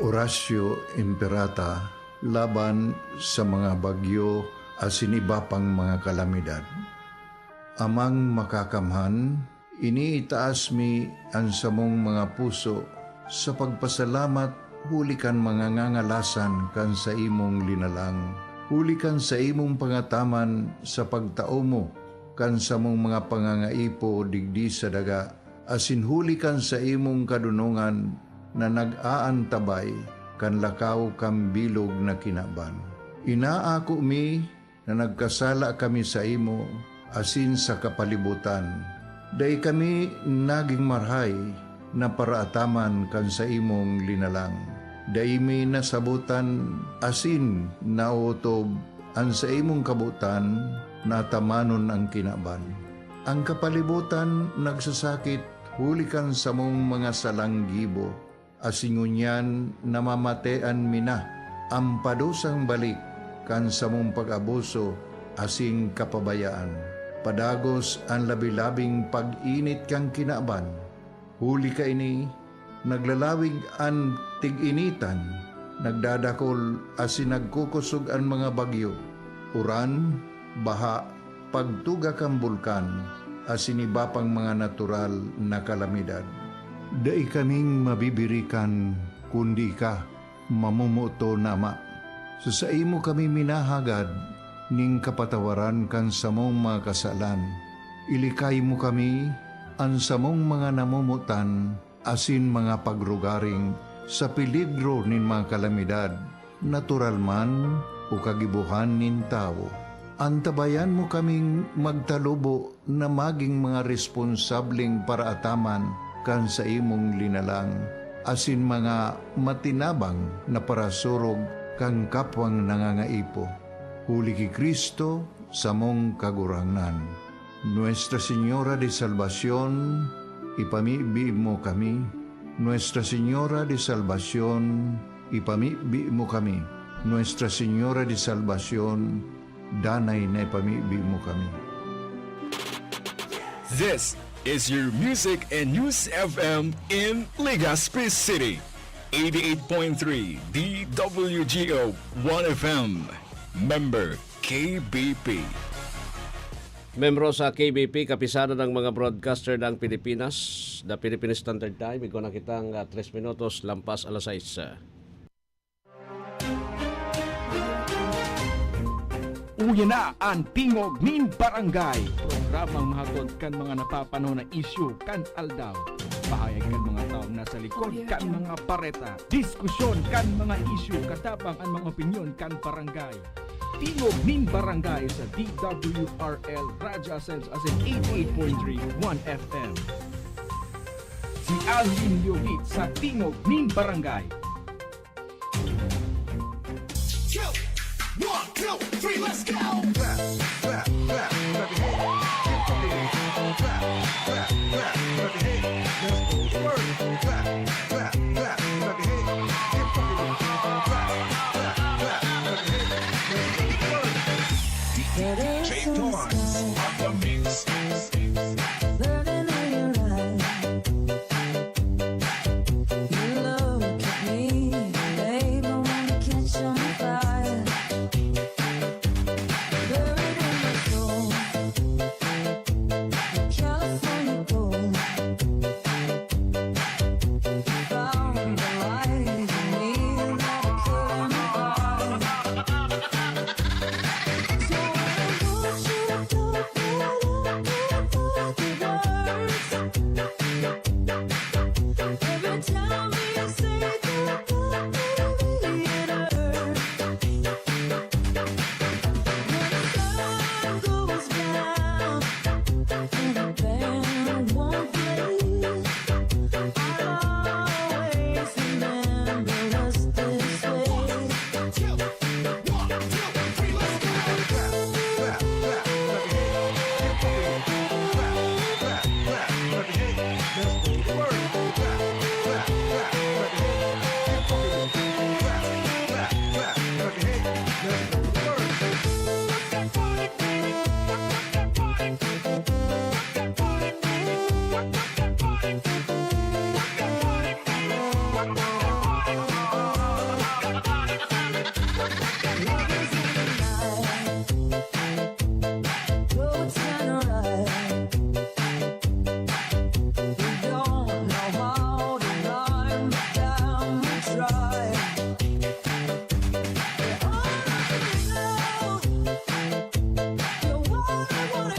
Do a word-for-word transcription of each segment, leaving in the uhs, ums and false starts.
Oratio Imperata laban sa mga bagyo asin iba pang mga kalamidad. Amang Makakamhan, iniitaas mi an samong mga puso sa pagpasalamat huli kan mga ngangalasan kan saimong linalang, huli kan saimong pangataman sa pagtao mo kan samong mga pangangaipo digdi sa daga, asin huli kan saimong kadonongan na nag-aantabay kan lakaw kan bilog na kinaban. Inaako mi na nagkasala kami saimo asin sa kapalibutan. Dai kami nagin marahay na paraataman kan saimong linalang. Dai mi nasabotan asin naotob an saimong kabotan na atamanon an kinaban. An kapalibotan nagsasakit huli kan samong mga salang gibo, asin ngunyan namamatean mi na an padusang balik kan samong pag-abuso asin kapabayaan. Padagos an labi-labing pag-init kan kinaban. Huli kaini, naglalawig an tig-initan, nagdadakol asin nagkukosog an mga bagyo, uran, baha, pagtuga kan bulkan, asin iba pang mga natural na kalamidad. Dai kaming mabibirikan kundi ika, mamomoton na Ama. Sa saimo kami minahagad nin kapatawaran kan samong mga kasalan. Ilikay mo kami, an samong mga namomotan, asin mga pagrugaring sa peligro nin mga kalamidad, natural man o kagibohan nin tawo. Antabayan mo kaming magtalubo na magin mga responsableng paraataman kan saimong linalang, asin mga matinabang na parasurog kan kapwang nangangaipo. Huli ki Cristo, samong Kagurangnan. Nuestra Señora de Salvacion, ipamibi mo kami. Nuestra Señora de Salvacion, ipamibi mo kami. Nuestra Señora de Salvacion, danay na ipamibi mo kami. This is your Music and News F M in Legazpi City. Eighty-eight point three D W G O One F M. Member K B P. Membro sa K B P, Kapisanan ng mga Broadcaster ng Pilipinas, The Philippine Standard Time. Igwa na kitang, ah, tres minutos lampas alas sais. Uya na an Tingog nin Barangay, programang mahatod kan mga napapanahon na isyu kan aldaw. Pahayag kan mga tawo na sa likod kan mga bareta, diskusyon kan mga isyu, katabang an mga opinyon kan barangay. Tingog nin Barangay sa D W R L Radyo Asensa asin eighty-eight point three One F M. Si Alvin Leovit sa Tingog nin Barangay. Go! One, two, three, let's go! Clap, clap, clap, clap your hands. Get funky. Clap, clap, clap, clap your hands. Let's go to work. Clap, clap, clap, clap your hands. Get funky. Clap, clap, clap, clap your hands. Let's go to work. D J Torrance on the mix. Burning in your eyes. You look at me, babe, I wanna catch on fire. Buried in my soul, California gold.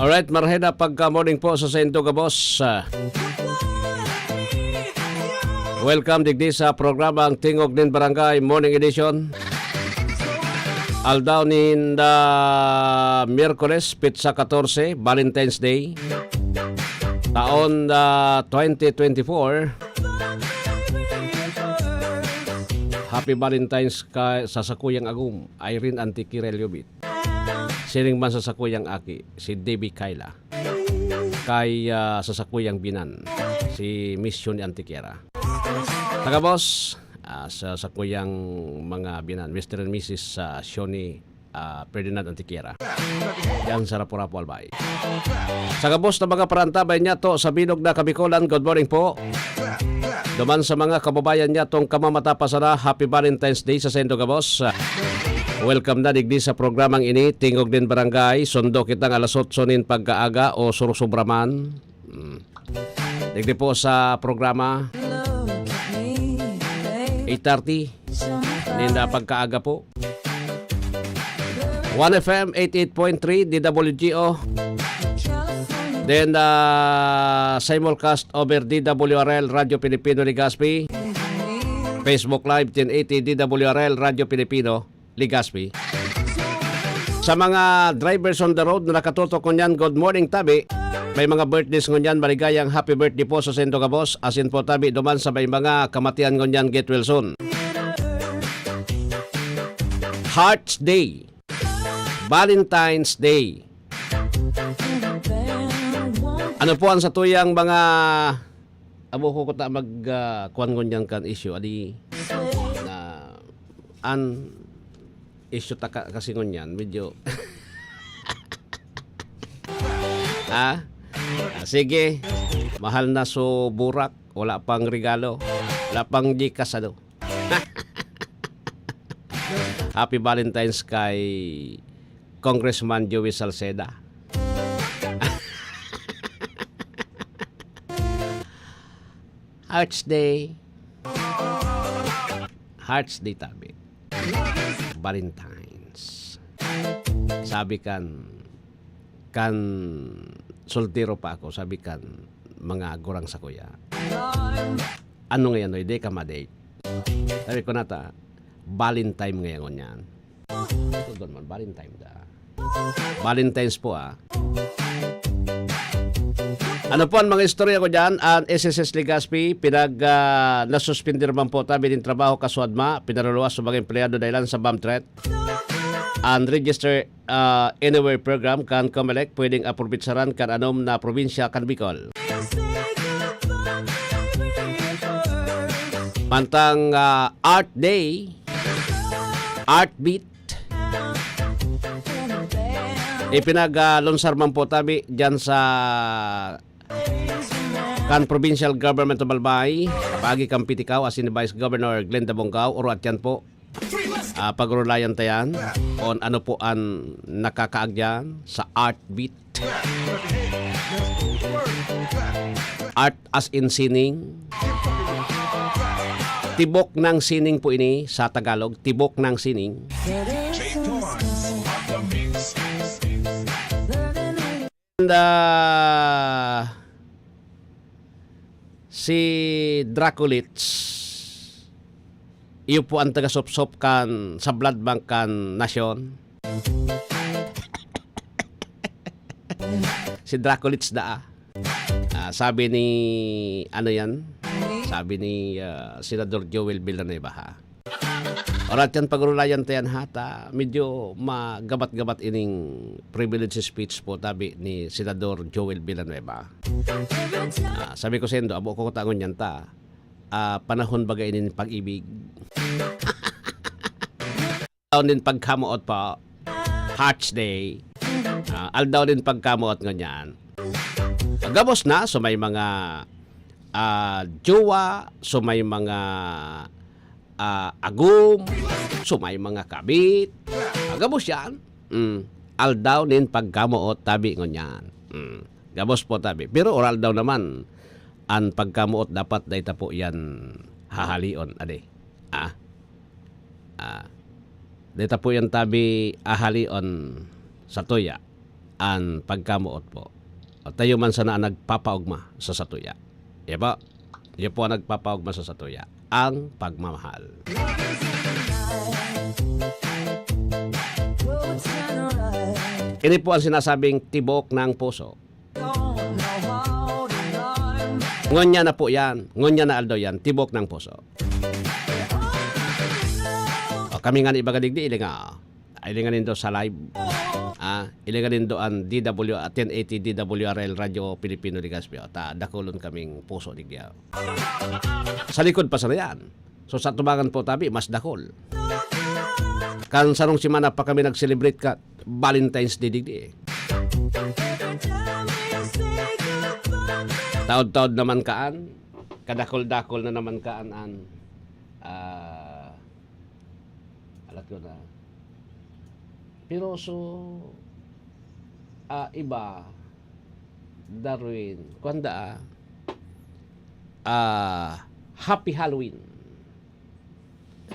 Alright, marhay na pagka-morning po sa saindo gabos. Ah, welcome digdi sa programang Tingog nin Barangay Morning Edition. Aldaw ninda Miyerkules, petsa katorse, Valentine's Day. Taon na twenty twenty-four. Happy Valentine's kay sa sakuyang agom, Irene Antiquera Lubit. Siring man sa sakuyang aki, si Debbie Kyla. Kay, ah, sa sakuyang binan, si Miss Shoni Antiquera. Taga boss, ah, sa sakuyang mga binan, Mister and Missus sa Shoni, ah, Ferdinand Antiquera. Diyan sa Rapu-Rapu, Albay. Sa gabos na mga parantabay niya to, sa bilog na Kabikolan, good morning po. Duman sa mga kababayan niya tong kamamata pa sana, Happy Valentine's Day sa saindo gabos. Welcome na digdi sa programang ini, Tingog nin Barangay. Sundo kitang alas otso nin pagkaaga o surusubra man. Mm. Digdi po sa programa, eight thirty nin pagkaaga po. One F M eighty-eight point three D W G O. Then, ah, simulcast over D W R L Radio Filipino Legazpi. Facebook Live ten eighty D W R L Radio Filipino Legazpi. Sa mga drivers on the road na nakatutok ngunyan, good morning, tabi. May mga birthdays ngunyan, maligayang happy birthday po sa saindo gabos. Asin po, tabi, duman sa may mga kamatian ngunyan, get well soon. Hearts Day. Valentine's Day. Ano po ang satuyang mga, abo ko kuta mag, ah, kuwan ngunyan kan issue, adi na an issue ta ka-, kasi ngunyan, medyo Ah? Ah, sige. Mahal na so burak, wala pang regalo. Wala pang Gcash, ano? Happy Valentine's kay Congressman Joey Salceda. Hearts Day. Hearts Day tabi. Valentine's. Sabi kan, kan soltero pa ako, sabi kan mga gurang sa kuya, "Ano ngayon, oy, di ka ma-date?" Sabi ko nata, "Valentine ngayon yan." Ito naman, Valentine da. Valentine's po, ah. Ano po ang mga istorya ko dyan? Ang S S S Legazpi, pinag, ah, nasuspindi naman po tabi nin trabaho kasuadma, pinaruluwas sa mga empleyado dahilan sa bomb threat. Ang Register, ah, Anywhere program kan Comelec, pwedeng aprobitsaran kan anom na probinsya kan Bicol. Mantang, ah, Art Day, Art Beat, ipinag-, ah, lunsar man po tabi dyan sa kan Provincial Government of Albay, kapaagi kan P T CAO, asin ni Vice Governor Glenda Bongcao, oro at yan po. Ah, pag-urulayan ta yan kung ano po ang nakakaagyan sa Art Beat. Art as in sining. Tibok ng sining po ini sa Tagalog, tibok ng sining. And, ah, si Draculits, iyo po ang tagasopsop kan sa blood bank kan nasyon. Si Draculits daa. Ah, sabi ni, ano yan? Sabi ni, ah, Senador Joel Villanueva, ha? Orat yan, pag-urulayan ta yan, ha, ta medyo magabat-gabat ining privilege speech po tabi ni Senador Joel Villanueva. Ah, sabi ko sendo, abo ko kutangon yan ta. Ah, panahon baga inin pag-ibig. Aldaw nin pagkamoot po. Hearts Day. Ah, aldaw nin pagkamoot ngunyan. Gabos na, so may mga, ah, jowa, so may mga ah, agom, so may mga kabit. Ah, gabos yan. Mm. Aldaw nin pagkamoot tabi ngunyan. Mm. Gabos po tabi. Pero oral daw naman, ang pagkamoot dapat dahil po yan hahalion. Ade. Ah. Ah. Dahil po yan tabi hahalion sa tuya. an pagkamoot po. At tayo man sana ang nagpapaogma sa satuya. Di ba? Iyo po ang nagpapaogma sa satuya, ang pagmamahal. Ini po ang sinasabing tibok ng puso. Ngunyan na po yan. Ngunyan na aldaw yan. Tibok ng puso. O, kami nga ni Ibaga Digdi, ilinga. Ilinga nindo sa live. Ah, ilinga nindo ang D W, ah, ten eighty D W R L Radyo Pilipino Legazpi. O, ta, dakulon kaming puso digdi, ah. Sa likod pa sana yan. So, sa tubangan po tabi, mas dakol. Kan sarong semana pa kami nag-celebrate ka Valentine's Day digdi, eh. Taod-taod naman kaan, kadakol-dakol na naman kaan an, ah, alat ko na. Pero so, ah, iba, Darwin, kuwan da, ah, ah, Happy Halloween.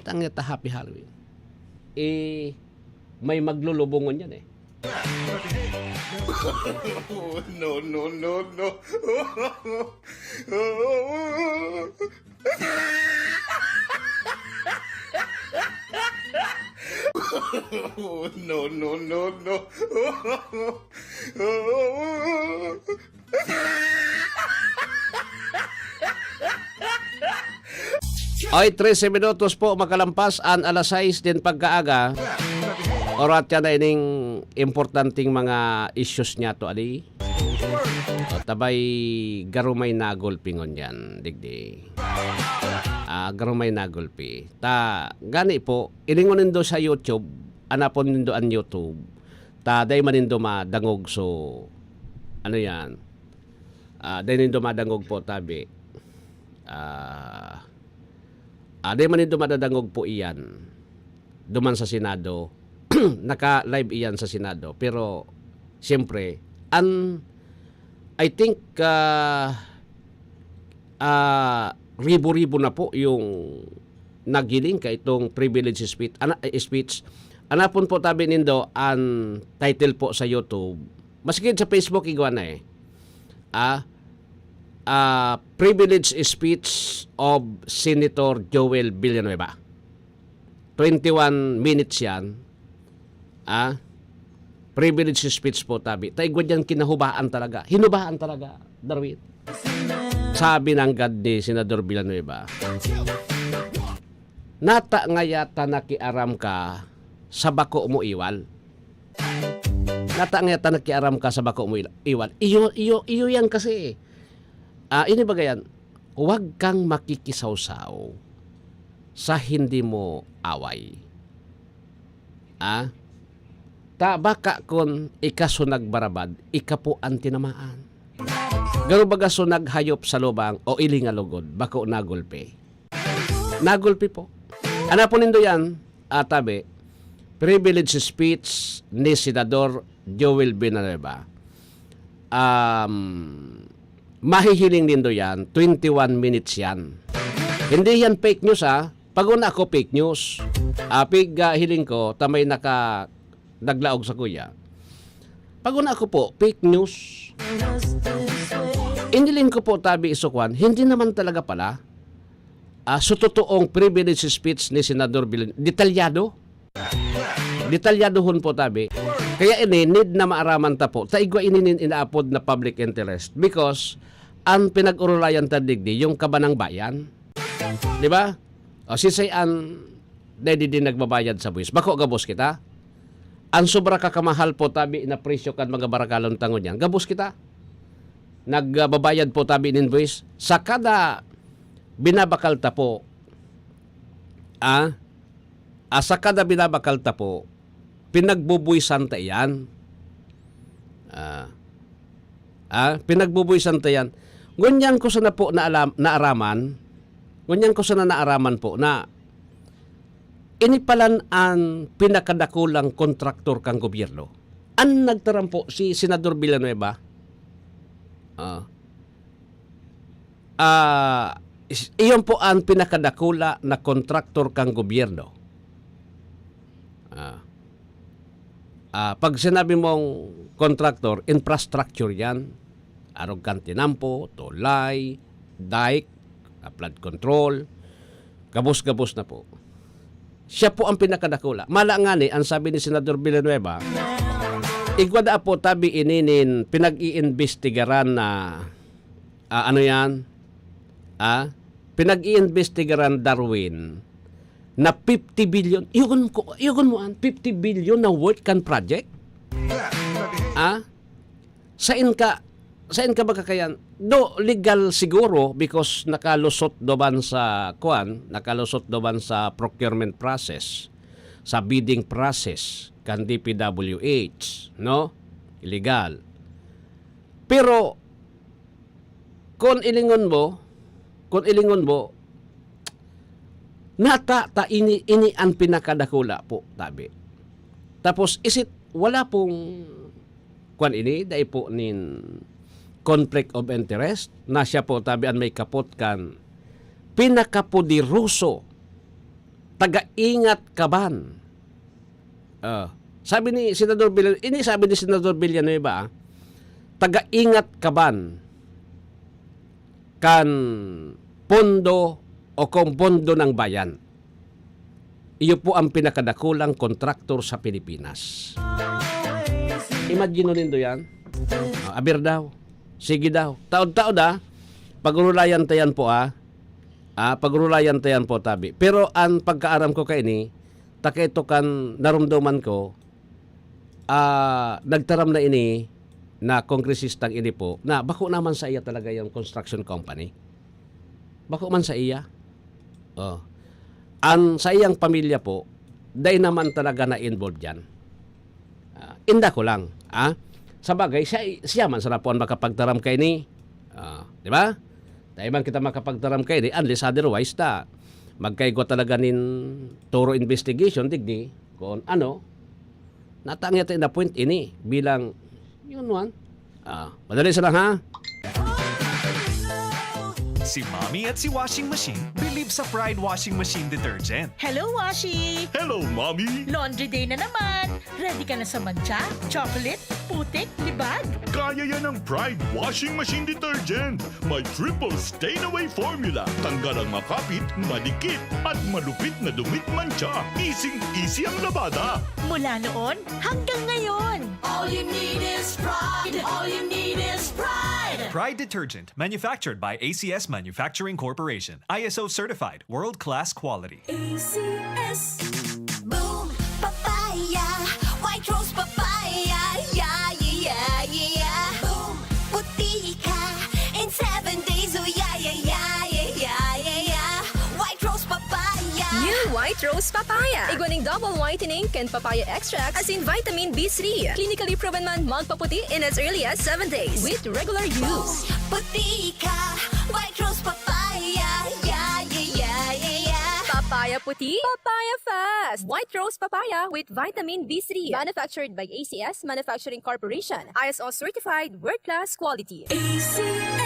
Tangya ta Happy Halloween. Eh, may maglulubongon yan eh. No, no, no, no. No, no, no, no. Ay, trese minutos po makalampas an alas sais din pagkaaga. Orat yan na ining importanteng mga issues niya to, ali. O, tabay, garumay nagulpi ngunyan, digdi. Ah, garumay nagulpi. Ta, gani po, ilingon nindo sa YouTube, anapon nindo an YouTube, ta dai man nindo madangog, so, ano yan? Ah, dai nindo madangog po, tabi. Ah, ah, dai man nindo madadangog po iyan. Duman sa Senado, naka-live iyan sa Senado. Pero, siyempre, an, I think, ah, ah, ribo-ribo na po yung naghiling ka itong privilege speech. Ana, eh, speech. Anapon po tabi nindo an title po sa YouTube. Maski sa Facebook, igwa na eh. Ah, ah, privilege speech of Senator Joel Villanueva. Twenty-one minutes yan. Ah, privilege speech po tabi. Ta igwa diyan kinahubaan talaga. Hinubaan talaga, Darwin. Sabi nanggad ni Senador Villanueva, "Nata ngaya ta nakiaram ka sa bako mo iwal? Nata ngaya ta nakiaram ka sa bako mo ila-, iwal?" Iyo, iyo, iyo yan kasi. Ah, ini ba yan? Huwag kang makikisawsaw sa hindi mo away. Ah? Ta baka kun ika so nagbarabad, ika po an tinamaan. Garo baga so naghayop sa lubang o ilingalugod, bako nagulpi. Nagulpi po. Anapon nindo yan, atabi, privilege speech ni Senador Joel Villanueva. Um, mahihiling nindo yan, twenty-one minutes yan. Hindi yan fake news, ha. Pag una ako fake news, apig, ah, hiling ko, tamay naka, naglaog sa kuya. Pag una ako po, fake news. Iniling ko po, tabi isukwan, hindi naman talaga pala. Ah, so totoong privilege speech ni Senador Villan-, detalyado. Detalyadohon po, tabi. Kaya ini, need na maaraman ta po. Ta igwa ini nin inaapod na public interest. Because, ang pinag-urulayan ta digdi, yung kabanang bayan. Di ba? O, sisay an dai digdi nagbabayad sa buwis? Bako gabos kita? Ang sobra ka kamahal po, tabi, na presyo kan mga barakalon ta ngunyan, gabos kita? Nagbabayad po, tabi, nin buwis? Sa kada binabakal ta po, ah, ah, sa kada binabakal ta po, pinagbubuwisan ta iyan. Ah, ah, pinagbubuwisan ta iyan. Ngunyan ko sana po naalam-, naaraman, ngunyan ko sana naaraman po na ini palan an pinakadakulang kontraktor kan gobyerno. An nagtaram po, si Senador Villanueva. Ah. Ah, is-, iyon po an pinakadakula na kontraktor kan gobyerno. Ah. Ah, pag sinabi mong contractor, infrastructure yan. Arog kan tinampo, tulay, dike, ah, flood control, gabos-gabos na po. Siya po ang pinakadakula. Mala ngani, ang sabi ni Senador Villanueva, igwa daa po tabi ini nin pinag-iimbestigaran na, ah, ano yan? Ah, pinag-iimbestigaran, Darwin, na fifty billion. Iyogon ko, iyogon mo an fifty billion na worth kan project? Ah? Sain ka, sain ka magkakayan? Do, legal siguro because nakalusot duman sa, kuan, nakalusot duman sa procurement process, sa bidding process kan D P W H, no? Legal. Pero, kun ilingon mo, kun ilingon mo, nata ta ini, ini an pinakadakula po, tabi. Tapos, is it, wala pong, kwan ini, dai po nin conflict of interest, na siya po, tabi, an may kapot kan pinakapoderoso, taga-ingat kaban. Ah, sabi ni Senador Villan-, ini sabi ni Senador Villanueva, ah, "Taga-ingat kaban kan pondo o kung pondo ng bayan. Iyo po ang pinakadakulang kontraktor sa Pilipinas." Imagine nindo yan. Ah, aber daw. Sige daw. Taod-taod, ah. Pagurulayan ta yan po, ah. Ah, pagurulayan ta yan po, tabi. Pero ang pagkaaram ko kaini, ta kaito kan narumduman ko, ah, nagtaram na ini na kongresistang ini po, na bako naman sa iya talaga yung construction company. Bako man sa iya. Oh. Ang sa iyang pamilya po, dai naman talaga na-involved diyan. Ah, inda ko lang, ah. Sa bagay, siya, siya man sana po ang makapagtaram kaini. Ah, di ba? Dai man kita makapagtaram kaini, unless otherwise ta magkaigwa talaga nin thorough investigation, digdi, kung ano, natangya ta in-appoint ini bilang, yun man. Ah, madali sa lang, ha? Si Mommy at si Washing Machine believe sa Pride Washing Machine Detergent. Hello, Washi! Hello, Mommy! Laundry day na naman! Ready ka na sa mantsa, chocolate, putik, libag? Kaya yan ng Pride Washing Machine Detergent. May triple stain away formula. Tanggal ang makapit, madikit, at malupit na dumi at mantsa. Easing-easy ang labada. Mula noon hanggang ngayon. All you need is Pride. All you need is Pride. Pride Detergent, manufactured by A C S Manufacturing Corporation. I S O certified, world-class quality. A C S. Boom Papaya, White Rose Papaya, yeah, yeah, yeah, yeah, yeah. Boom, puti ka in seven days, oh yeah, yeah, yeah, yeah, yeah, yeah, yeah. White Rose Papaya. New White Rose Papaya. Igwa ning double whitening kan papaya extract, asin vitamin B three. Clinically proven man magpaputi in as early as seven days with regular use. Boom, puti ka, White Rose Papaya, yeah, yeah, yeah, yeah, yeah. Papaya puti, papaya fast. White Rose Papaya with vitamin B three. Manufactured by A C S Manufacturing Corporation. I S O certified, world-class quality. A C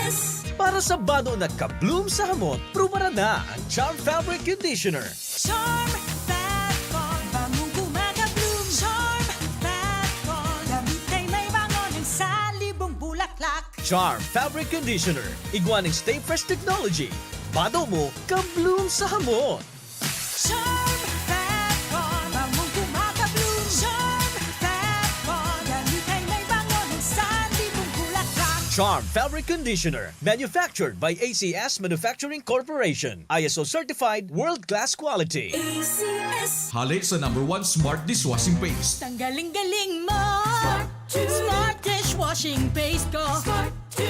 S. Para sa bado na ka-bloom sa hamot, prubaran na ang Charm Fabric Conditioner. Charm Fat Bond, bangong gumagabloom. Charm Fat Bond, damit ay may bango ng salibong bulaklak. Charm Fabric Conditioner, igwa ning Stay Fresh Technology. Bado mo, ka-bloom sa hamot. Charm Fat Bond, bangong gumagabloom. Charm Fat Bond, damit ay may bango ng salibong bulaklak. Charm Fabric Conditioner, manufactured by A C S Manufacturing Corporation. I S O certified, world-class quality. A C S. Hale sa number one smart dishwashing paste. Tanggaling-galing mo. Smart to. Smart dishwashing paste ko. Smart to.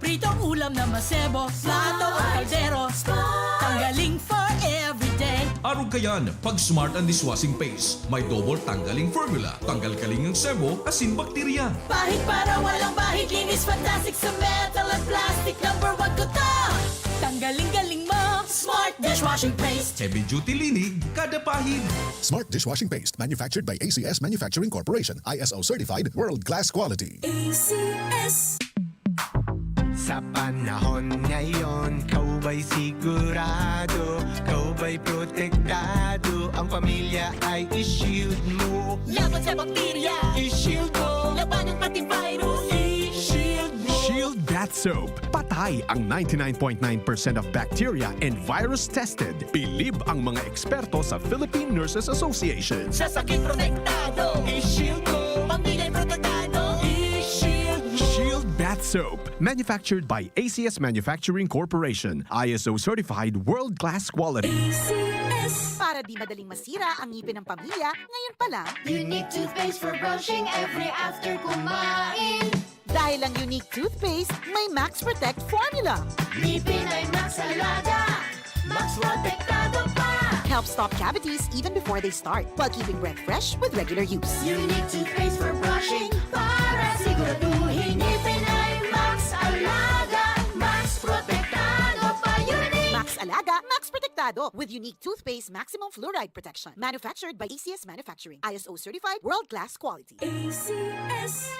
Pritong ulam na masebo. Plato o kaldero. Smart. Tanggaling for everyday. Arog kayan, pag smart ang dishwashing paste. May double tanggaling formula. Tanggal kaling ang sebo, asin bakterya. Pahid para walang bahid, linis fantastic sa metal at plastic. Number one ko to. Tanggaling-galing mo, Smart Dishwashing Paste. Heavy duty linig, kada pahid. Smart Dishwashing Paste, manufactured by A C S Manufacturing Corporation, I S O certified, world-class quality. A C S. Sa panahon ngayon, kaw ba'y sigurado? Kaw ba'y Protektado ang pamilya ay i-shield mo. Laban sa bakterya, i-shield mo. Labanan pati virus, i-shield mo. Shield Bath Soap. Patay ang ninety-nine point nine percent of bacteria and virus tested. Bilib ang mga eksperto sa Philippine Nurses Association. Sa sakit protektado, i-shield mo. Pamilya'y protektado, i-shield mo. Shield Bath Soap. Manufactured by A C S Manufacturing Corporation. I S O certified world-class quality. A C S. Para di madaling masira ang ngipin ng pamilya, ngayon pa lang. Unique toothpaste for brushing every after kumain. Dahil ang Unique Toothpaste may Max Protect Formula. Ngipin ay Max Alaga, Max Protektado pa. Help stop cavities even before they start, while keeping breath fresh with regular use. Unique toothpaste for brushing para siguraduhin ngipin ay Max Alaga, Max Protektado pa. Unique! Max Alaga, Max Protektado with Unique Toothpaste Maximum Fluoride Protection. Manufactured by A C S Manufacturing. I S O certified, world-class quality. A C S.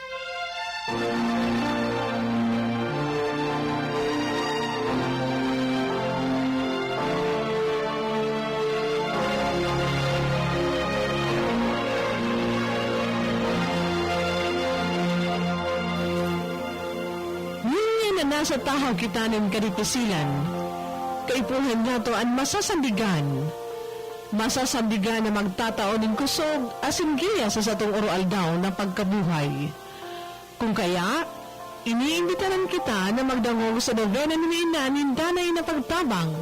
Ngunyan na nasa tahaw kita nin kadikosilan, kaipuhan niyato an masasandigan. Masasandigan na magtatao nin kusog asin giya sa satong oro-aldaw na pagkabuhay. Kung kaya, iniimbitaran kita na magdangog sa nobena nin Ina nin Danay na Pagtabang,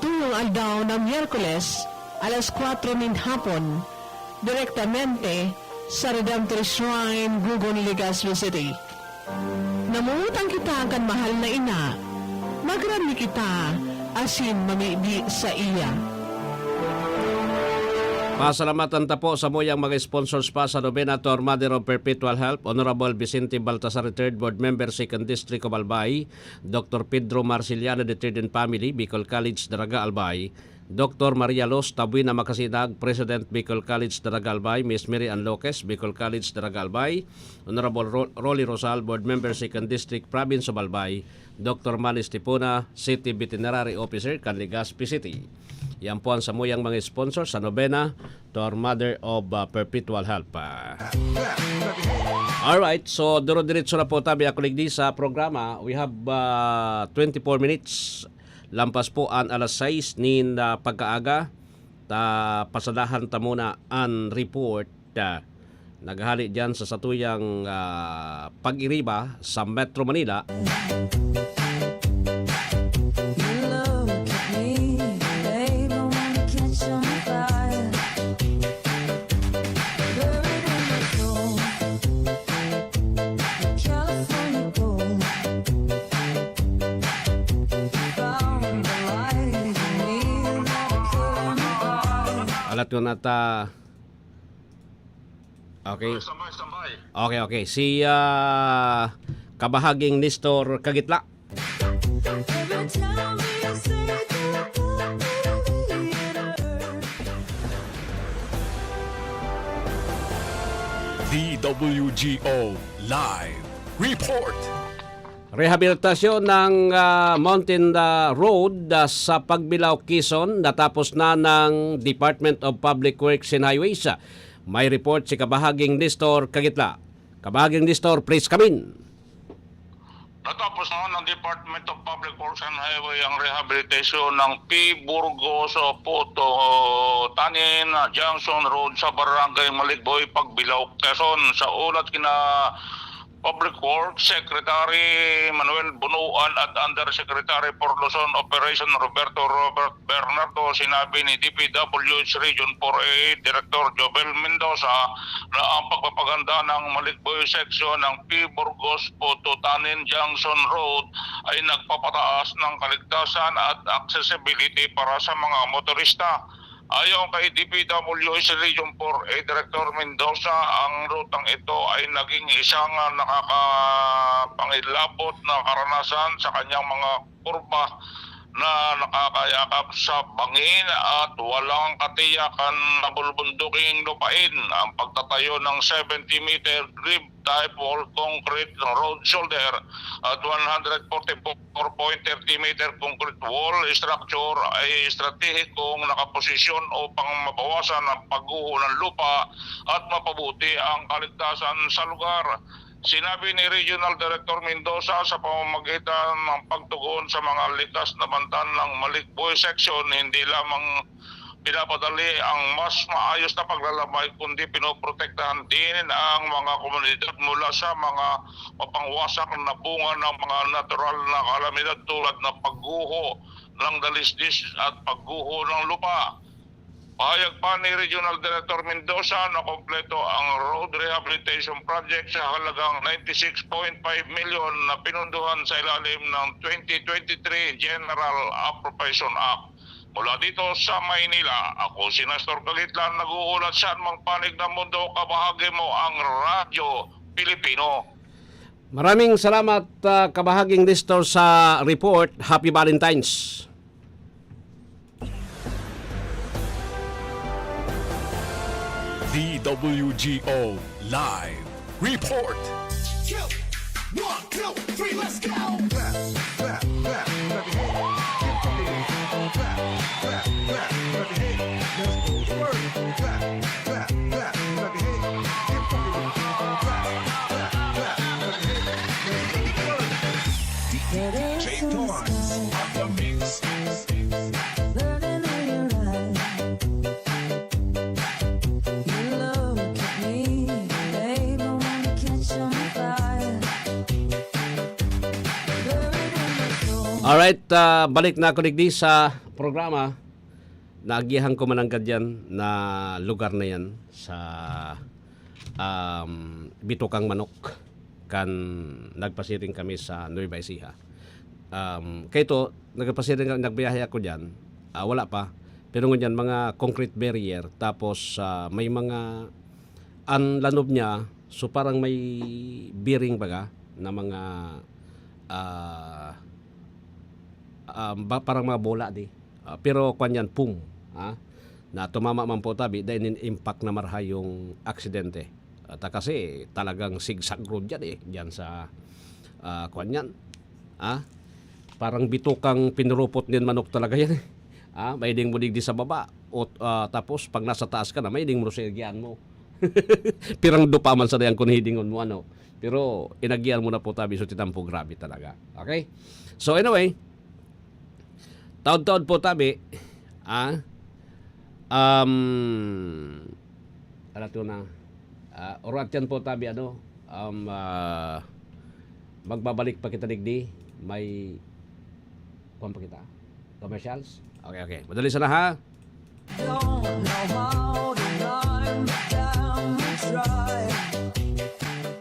tuwang aldaw na Miyerkules, alas kwatro nin hapon, direktamente sa Redemptorist Shrine, Gugon, Legazpi City. Namumutang kita kan mahal na ina, magrani kita asin mamibi saiya. Pasalamatan ta po samuyang mga sponsors pa sa nobena to our Mother of Perpetual Help, Honorable Vicente Baltasar the third, Board Member, Second District of Albay, Doctor Pedro Marciliano the third and family, Bicol College, Daraga, Albay, Doctor Maria Luz Tabuena Macasinag, President, Bicol College, Daraga, Albay, Miss Mary Ann Loques, Bicol College, Daraga, Albay, Honorable Ro-, Rolly Rosal, Board Member, Second District, Province of Albay, Doctor Manny Estipona, City Veterinary Officer, kan Legazpi City. Yan po ang samuyang mga sponsor sa nobena to our Mother of, uh, Perpetual Help. Ah. Alright, so duro-diretso na po tabi, ako ligdi sa programa. We have, uh, twenty-four minutes. Lampas po an alas sais nin, ah, pagkaaga, ta pasadahan ta muna an report, ah, naghahali diyan sa satuyang, ah, pag-iriba sa Metro Manila. You look at me, babe, I wanna catch on fire. Buried in the cold, California cold. Alat ko na ta. Okay. Standby, standby. Okay, okay. Si, ah, Kabahaging Nestor Kagitla. D W G O Live Report. Rehabilitasyon ng, ah, Mountain, ah, Road, ah, sa Pagbilao, Quezon, natapos na ng Department of Public Works and Highways. May report si Kabahaging Nestor Kagitla. Kabahaging Nestor, please come in. Natapos na ng Department of Public Works and Highway ang rehabilitasyon ng P. Burgos Puto Tanin Junction Road sa Barangay Maligboy, Pagbilao, Quezon. Sa ulat kina Public Works Secretary Manuel Bunuan at Undersecretary for Luzon Operation Roberto Robert Bernardo, sinabi ni D P W H Region four A Director Jobel Mendoza na ang pagpapaganda ng Maligboy section ng P. Burgos Puto Tanin Junction Road ay nagpapataas ng kaligtasan at accessibility para sa mga motorista. Ayon kay D P W H Region four A Director Mendoza, ang rutang ito ay naging isang nakakapangilabot na karanasan sa kanyang mga kurba na nakakayakap sa bangin at walang katiyakan na bulubunduking lupain ang pagtatayo ng seventy meter grid type wall concrete road shoulder at one hundred forty-four point thirty meter concrete wall structure ay estratehikong nakaposisyon upang mabawasan ang pagguho ng lupa at mapabuti ang kaligtasan sa lugar. Sinabi ni Regional Director Mendoza sa pamamagitan ng pagtugon sa mga likas na banta ng Malikboy Section, hindi lamang pinapadali ang mas maayos na paglalabay, kundi pinoprotektahan din ang mga komunidad mula sa mga mapangwasak na bunga ng mga natural na kalamidad tulad ng pagguho ng dalisdis at pagguho ng lupa. Pahayag pa ni Regional Director Mendoza na kompleto ang road rehabilitation project sa halagang ninety-six point five million na pinunduhan sa ilalim ng twenty twenty-three General Appropriation Act. Mula dito sa Maynila, ako si Nestor Kagitlan, nag-uulat sa anumang panig ng mundo, kabahagi mo ang Radyo Pilipino. Maraming salamat, ah, kabahaging Nestor, sa report. Happy Valentine's! D W G O Live Report. One, two, three, let's go! Clap, clap, clap, clap your hands. Keep fucking with it. Clap, clap, clap, clap your hands. Let's go to work. Clap, clap, clap your hands. Keep fucking with it. Clap, clap, clap, clap your hands. Let's go to work. D J Torrance on the mix. Burning in your eyes. You look at me, babe, I wanna catch on fire. Buried in my soul. Alright, ah, balik na ako digdi sa programa. Naagihan ko man ang gadyan na lugar na yan sa, um, Bitokang Manok kan nagpasiring kami sa Nueva Ecija. Um, kaya ito, nagpasiring, nagbiyahe ako dyan, ah, wala pa. Pero ngunyan, mga concrete barrier, tapos, ah, may mga, ang lanob niya, so parang may bearing baga na mga, ah, ah, ba-, parang mga bola di. Ah, pero kwan yan, pum, ha? Na tumama man po tabi, dahil nin impact na marahay yung aksidente. At, ah, kasi talagang zigzag road yan eh, dyan sa, ah, kwan yan. Ha? Parang bitokang pinurupot nin manok talaga yan eh. Ah, maiding mo digdi sa baba. O, ah, tapos pag nasa taas ka na, maiding mo sa agihan mo. Pirang dupa man sa dayang kun hidingon mo, ano. Pero inagihan mo na po tabi, so titan po, grabe talaga. Okay? So anyway, taod-taod po tabi, ah, um, ano to na, ah, orat yan po tabi, ano, um, ah, magbabalik pa kita digdi, may, kuwan pa kita, commercials? Okay, okay. Madali sana, ha? Don't know how to rhyme, but damn, we try.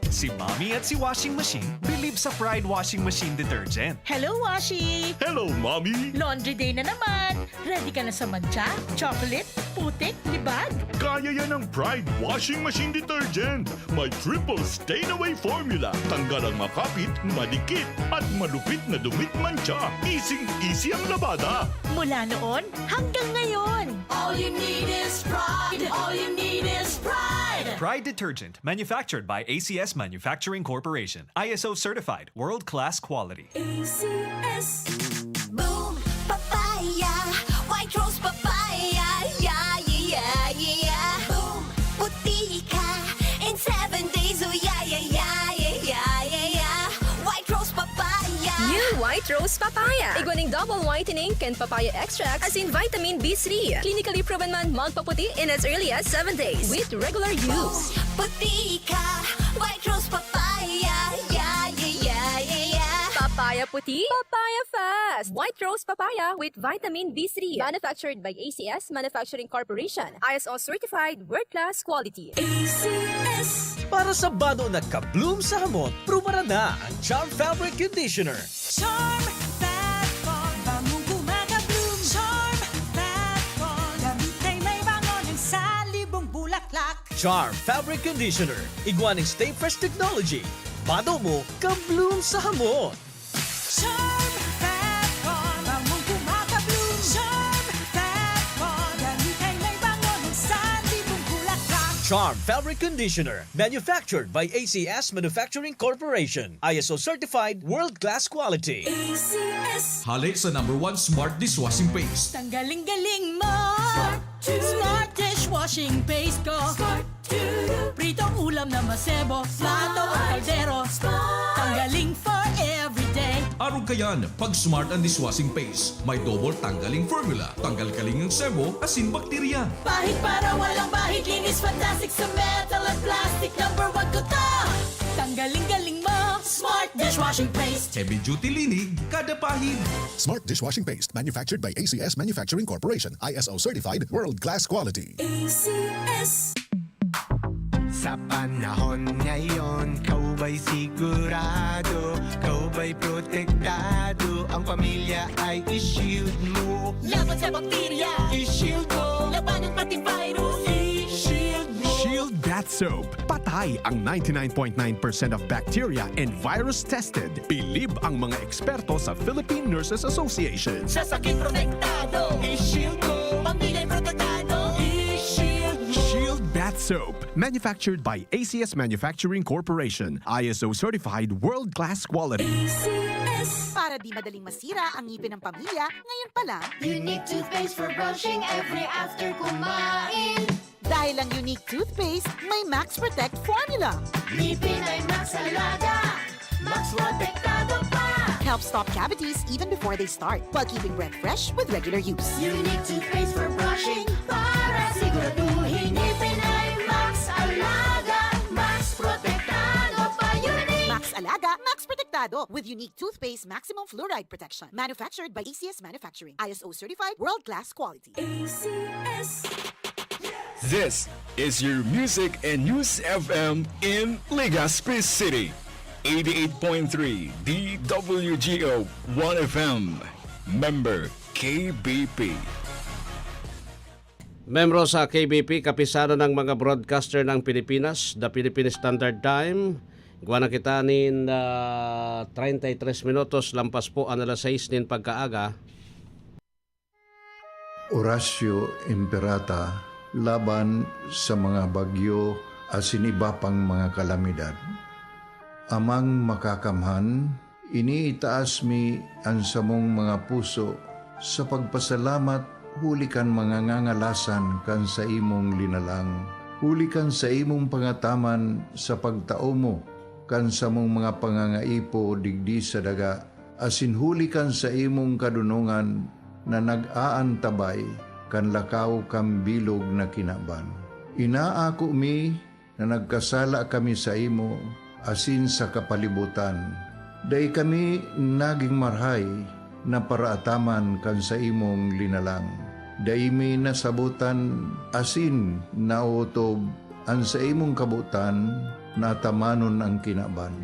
Si Mommy at si Washing Machine believe sa Pride Washing Machine Detergent. Hello, Washi! Hello, Mommy! Laundry day na naman! Ready ka na sa mantsa, chocolate, putik, libag? Kaya yan ng Pride Washing Machine Detergent. May triple stain away formula. Tanggal ang makapit, madikit, at malupit na dumit mantsa. Easy-easy ang labada. Mula noon hanggang ngayon. All you need is Pride. All you need is Pride. Pride Detergent, manufactured by A C S Manufacturing Corporation. I S O certified, world-class quality. A C S. Boom Papaya, White Rose Papaya, yeah, yeah, yeah, yeah, yeah. Boom, puti ka in seven days, oh yeah, yeah, yeah, yeah, yeah, yeah, yeah. White Rose Papaya. New White Rose Papaya. Igwa ning double whitening kan papaya extract, asin vitamin B three. Clinically proven man magpaputi in as early as seven days with regular use. Boom, puti ka, White Rose Papaya, yeah, yeah, yeah, yeah, yeah. Papaya puti, papaya fast. White Rose Papaya with vitamin B three. Manufactured by A C S Manufacturing Corporation. I S O certified, world-class quality. A C S. Para sa bado na ka-bloom sa hamot, prubaran na ang Charm Fabric Conditioner. Charm Fat Foam, bangong kumaka-bloom. Charm Fat Foam, gamit ay may bango ng salibong bulaklak. Charm Fabric Conditioner, igwa ning Stay Fresh Technology. Bado mo, ka-bloom sa hamot. Charm Fat Foam, bangong Charm Fabric Conditioner, manufactured by A C S Manufacturing Corporation. I S O certified, world-class quality. A C S. Hale sa number one smart dishwashing paste. Tanggaling-galing mo. Smart dishwashing paste ko. Pritong ulam na masebo, plato o kaldero. Tanggaling for everyday. Arog kayan, pag Smart ang dishwashing paste, may double tanggaling formula. Tanggal kaling ang sebo, asin bakterya. Pahid para walang bahid, linis fantastic sa metal at plastic. Number one ko to. Tanggaling-galing mo. Smart dishwashing paste. Heavy duty linig, kada pahid. Smart dishwashing paste, manufactured by A C S Manufacturing Corporation, I S O certified, world-class quality. A C S. Sa panahon ngayon, kaubay sigurado, kaubay protektado, ang pamilya ay i-shield mo. Laban sa bakterya, i-shield mo. Labanan pati virus, i-shield mo. Shield Bath Soap. Patay ang ninety-nine point nine percent of bacteria and virus tested. Bilib ang mga eksperto sa Philippine Nurses Association. Sa sakit protektado, i-shield mo. Pamilya protektado, i-shield mo. Shield Bath Soap. Manufactured by A C S Manufacturing Corporation. I S O certified, world-class quality. A C S. Para di madaling masira ang ngipin ng pamilya, ngayon pa lang. Unique toothpaste for brushing every after kumain. Dahil ang Unique toothpaste may Max Protect formula. Ngipin ay Max Alaga, Max Protektado pa. Helps stop cavities even before they start, while keeping breath fresh with regular use. Unique toothpaste for brushing para siguraduhin ngipin ay Max Alaga, Max Protektado pa. Unique. Max Alaga, Max Protektado with Unique Toothpaste Maximum Fluoride Protection. Manufactured by A C S Manufacturing. I S O certified, world-class quality. A C S. This is your music and news F M in Legazpi City. Eighty-eight point three D W G O One F M. Member K B P. Membro sa K B P, Kapisanan ng mga Broadcaster ng Pilipinas, The Philippine Standard Time. Igwa na kita nin, ah, treinta y tres minutos lampas po an alas sais nin pagkaaga. Oratio Imperata laban sa mga bagyo asin iba pang mga kalamidad. Amang Makakamhan, iniitaas mi an samong mga puso sa pagpasalamat huli kan mga ngangalasan kan saimong linalang, huli kan saimong pangataman sa pagtao mo kan samong mga pangangaipo digdi sa daga, asin huli kan saimong kadonongan na nag-aantabay kan lakaw kan bilog na kinaban. Inaako mi na nagkasala kami saimo asin sa kapalibotan. Dai kami nagin marahay na paraataman kan saimong linalang. Dai mi nasabotan asin naotob an saimong kabotan na atamanon an kinaban.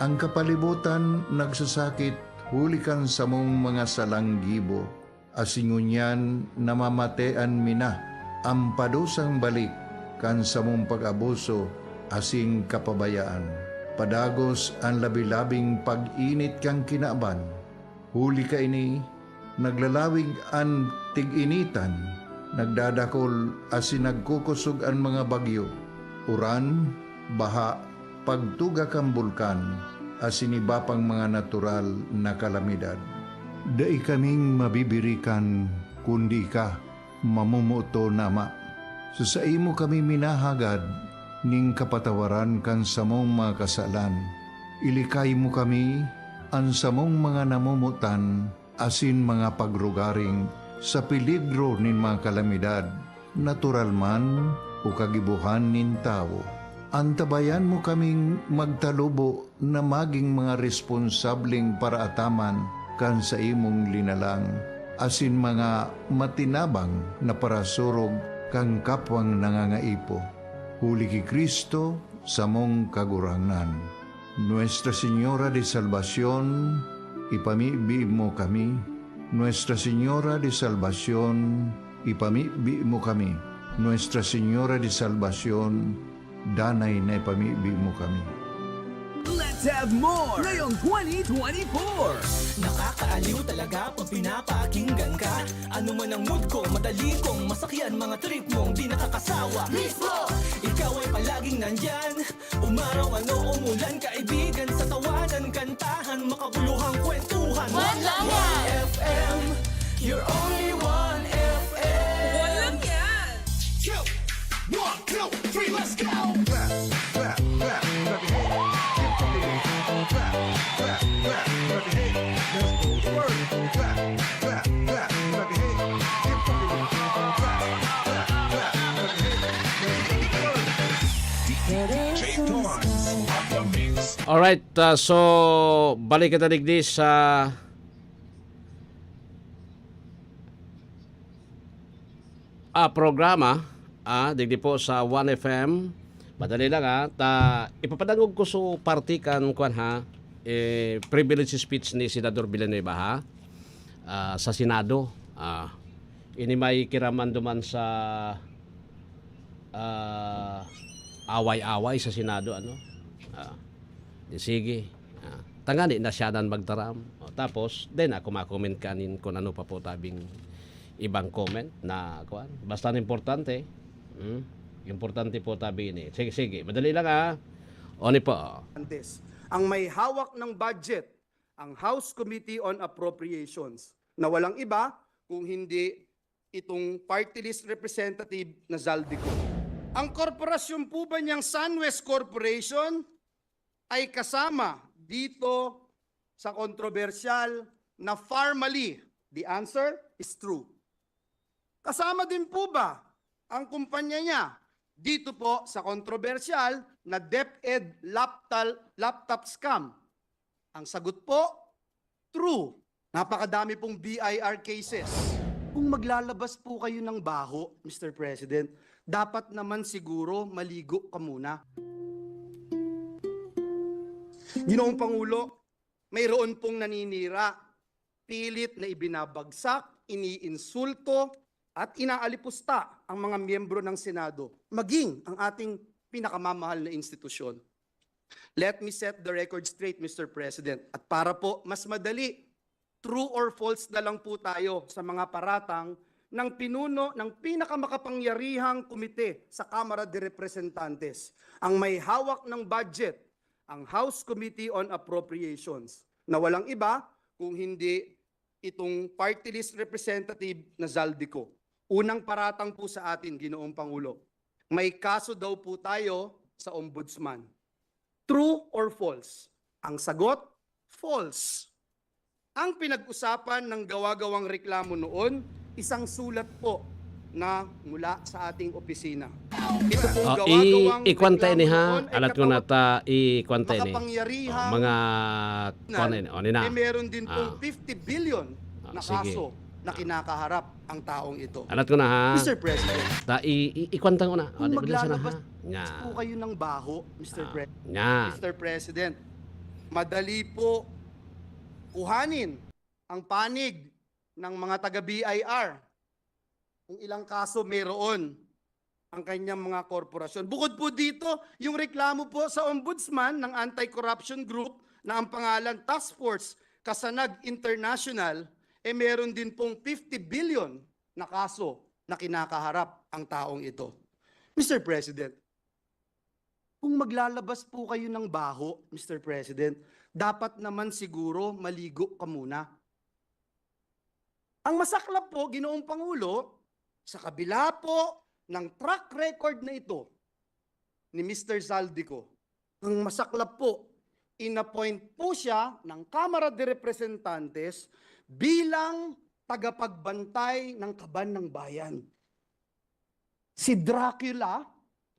An kapalibotan nagsasakit huli kan samong mga salang gibo, asin ngunyan namamatean mi na an padusang balik kan samong pag-abuso asin kapabayaan. Padagos an labi-labing pag-init kan kinaban. Huli kaini, naglalawig an tig-initan, nagdadakol asin nagkukosog an mga bagyo, uran, baha, pagtuga kan bulkan, asin iba pang mga natural na kalamidad. Dai kaming mabibirikan kundi ika, mamomoton na Ama. Sa saimo kami minahagad nin kapatawaran kan samong mga kasalan. Ilikay mo kami, an samong mga namomotan, asin mga pagrugaring sa peligro nin mga kalamidad, natural man o kagibohan nin tawo. Antabayan mo kaming magtalubo na magin mga responsableng paraataman kan saimong linalang, asin mga matinabang na parasurog kan kapwang nangangaipo. Huli ki Cristo, samong Kagurangnan. Nuestra Señora de Salvacion, ipamibi mo kami. Nuestra Señora de Salvacion, ipamibi mo kami. Nuestra Señora de Salvacion, danay na ipamibi mo kami. Let's Have more ngayong twenty twenty-four. Nakakaaliw talaga pag pinapakinggan ka. Ano man ang mood ko, madali kong masakyan. Mga trip mong di nakakasawa. Mismo! Ikaw ay palaging nandyan. Umaraw ano umulan, kaibigan sa tawanan, kantahan, makabuluhang kwentuhan. One lang yan. F M, you're only one F M. One lang yan. One, two, three, let's go! Clap, clap, clap, clap your hands. Keep fucking it. Clap, clap, clap, clap your hands. Let's go to work. Clap, clap, clap, clap your hands. Keep fucking it. Clap, clap, clap, clap your hands. Let's go to work. D J Torrance on the mix. Alright, ah, so balik kita digdi sa ah, programa, ah, digdi po sa One F M. Madali lang, ah. Ta, ipapadangog ko so parte kan, kwan, ha, eh, privilege speech ni Senador Villanueva, ha, ah, sa Senado. Ah, ini may kiraman duman sa, ah, away-away sa Senado, ano. Ah, di sige. Ah, tangani na siya nan magtaram. O, tapos, then ako makomment kanin kung ano pa po tabing ibang comment na, kuan. Basta ang importante, hmm? Importante po tabi ini. Sige, sige. Madali lang, ah. Oni po. Antes, ang may hawak ng budget, ang House Committee on Appropriations, na walang iba kung hindi itong party list representative na Zaldy ko. Ang korporasyon po ba niyang Sunwest Corporation ay kasama dito sa kontrobersyal na Farmally? The answer is true. Kasama din po ba ang kumpanya niya dito po sa kontrobersyal na DepEd laptop, laptop scam? Ang sagot po, true. Napakadami pong B I R cases. Kung maglalabas po kayo ng baho, Mister President, dapat naman siguro maligo ka muna. Ginoong Pangulo, mayroon pong naninira, pilit na ibinabagsak, iniinsulto, at inaalipusta ang mga miyembro ng Senado, maging ang ating pinakamamahal na institusyon. Let me set the record straight, Mister President. At para po mas madali, true or false na lang po tayo sa mga paratang ng pinuno ng pinakamakapangyarihang komite sa Kamara de Representantes, ang may hawak ng budget, ang House Committee on Appropriations, na walang iba kung hindi itong party list representative na Zaldy ko. Unang paratang po sa atin, Ginoong Pangulo, may kaso daw po tayo sa Ombudsman. True or false? Ang sagot, false. Ang pinag-usapan ng gawa-gawang reklamo noon, isang sulat po na mula sa ating opisina. Ito pong Oh, gawa-gawang i- ikwanta ini, reklamo ha? noon ay Alat ko na katawag ta, ikwanta ini. makapangyarihang Oh, mga, kwan na ini. O, ini na. Eh, meron din pong Ah. fifty billion Ah, na sige. kaso na kinakaharap ang taong ito. Alat ko na, ha? Mister President, Ta, i, i, ikwanta ko na. O, kung di ba, sana, ha? maglalabas Nya. po kayo ng baho, Mister Ah, Pre- nya. Mister President, madali po kuhanin ang panig ng mga taga B I R kung ilang kaso meron ang kanyang mga korporasyon. Bukod po dito, yung reklamo po sa Ombudsman ng Anti-Corruption Group na ang pangalan Task Force Kasanag International, eh meron din pong fifty billion na kaso na kinakaharap ang taong ito. Mister President, kung maglalabas po kayo ng baho, Mister President, dapat naman siguro maligo ka muna. Ang masaklap po, Ginoong Pangulo, sa kabila po ng track record na ito ni Mister Zaldico, ang masaklap po, inappoint po siya ng Kamara de Representantes bilang tagapagbantay ng kaban ng bayan. Si Dracula,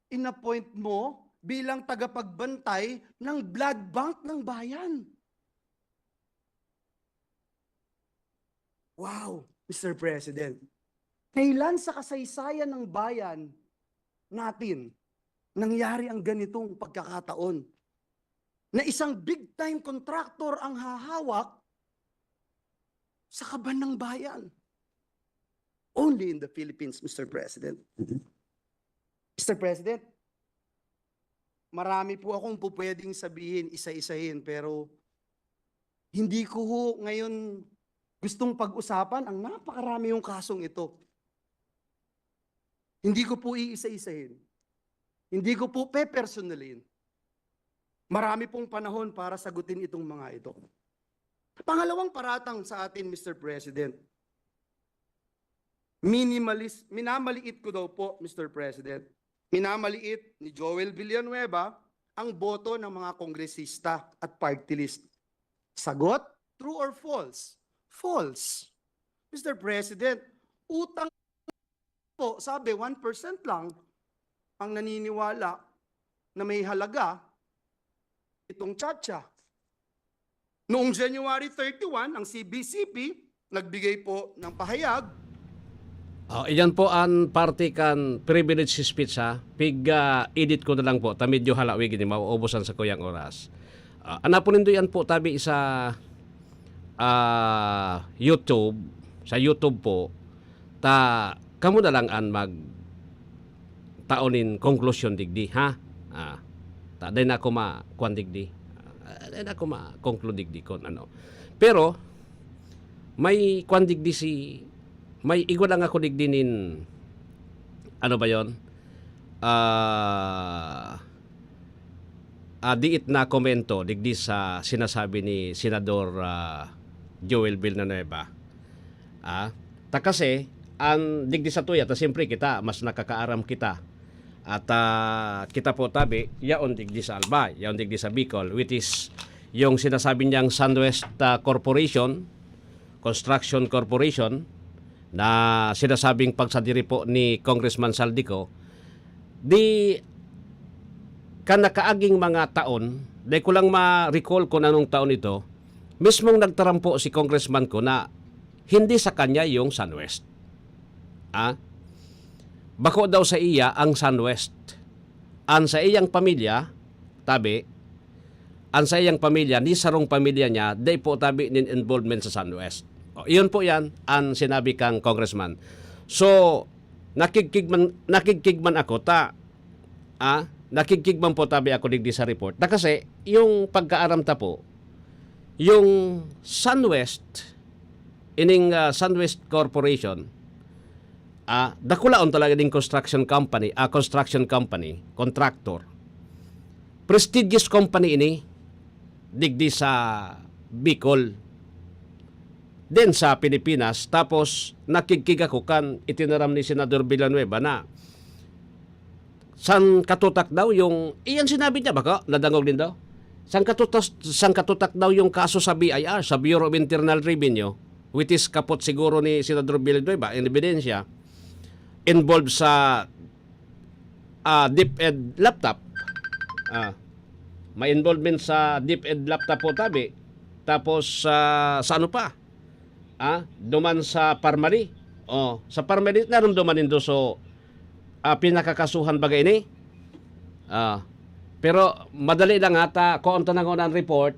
inappoint mo bilang tagapagbantay ng blood bank ng bayan. Wow, Mister President. Kailan sa kasaysayan ng bayan natin nangyari ang ganitong pagkakataon na isang big-time contractor ang hahawak sa kaban ng bayan? Only in the Philippines, Mister President. Mister President, marami po akong pupwedeng sabihin, isa-isahin, pero hindi ko ho ngayon gustong pag-usapan ang napakarami yung kasong ito. Hindi ko po iisa-isahin. Hindi ko po pepersonalin. Marami pong panahon para sagutin itong mga ito. Pangalawang paratang sa atin, Mister President, minimalis, minamaliit ko daw po, Mister President. Minamaliit ni Joel Villanueva ang boto ng mga kongresista at party list. Sagot, true or false? False. Mister President, utang po, sabi, one percent lang ang naniniwala na may halaga itong tsa-tsa. Noong January thirty-one, ang C B C P nagbigay po ng pahayag. Oh, iyan po ang parte kan privilege speech, ha. Pig, ah, edit ko na lang po. Ta medyo halawig ini, mauubos ang sakuyang oras. Ah, anapon nindo yan po, tabi sa, ah, YouTube, sa YouTube po. Ta kamo na lang an mag tao nin konklusyon digdi, ha? Ah, ta dai na ako ma kuan digdi. Ah, dai na ako ma conclude digdi kon ano. Pero may kuan digdi si may igwa lang ako digdi nin ano ba yon? Ah, ah, diit na komento digdi sa sinasabi ni Senador, ah, Joel Villanueva. Ah, ta kasi an digdi sa tuya, ta siyempre kita, mas nakakaaram kita. At, ah, kita po tabi, yaon digdi sa Albay, yaon digdi sa Bicol, which is yung sinasabi niyang Sunwest, ah, Corporation, Construction Corporation, na sinasabing pagsadiri po ni Congressman Zaldy Co, di kan nakaaging mga taon, di ko lang ma-recall kung anong taon ito, mismong nagtaram po si Congressman Co na hindi sa kanya yung Sunwest. Ah? Bako daw sa iya ang Sunwest. Ang sa iyang pamilya, tabi, ang sa iyang pamilya, ni sarong pamilya niya, dai po tabi nin involvement sa Sunwest. O, iyon po yan, ang sinabi kang congressman. So, nakigkig man, nakigkig man ako, ta, ah, nakigkig man po tabi ako digdi sa report. Na kasi, yung pagkaaram ta po, yung Sunwest, ining, ah, Sunwest Corporation, ah, dakulaon talaga ding construction company, ah, construction company, contractor. Prestigious company ini, digdi sa Bicol. Then sa Pilipinas, tapos nakigkig ako kan itinaram ni Senador Villanueva na san katutak daw yung, iyan sinabi niya, baka nadangog din daw. San katutak, san katutak daw yung kaso sa B I R, sa Bureau of Internal Revenue, which is kapot siguro ni Senador Villanueva, in ebidensya, involved sa, ah, DepEd laptop. Ah, may involvement sa DepEd laptop po tabi. Tapos, ah, sa ano pa? Ah, duman sa Parmali. Oh, sa Parmali, narumduman nindo. So, ah, pinakakasuhan baga ini. Ah, pero madali lang ata, kung ang tanang ang report,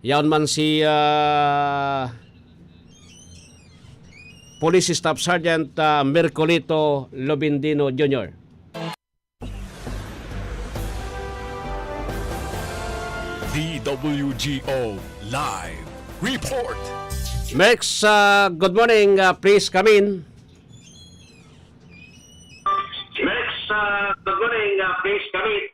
yaon man si, ah, Police Staff Sergeant, ah, Mercolito Lobendino Junior. D W G O Live Report. Merx, ah, good morning. Ah, please come in. Merx, ah, good morning. Ah, please come in.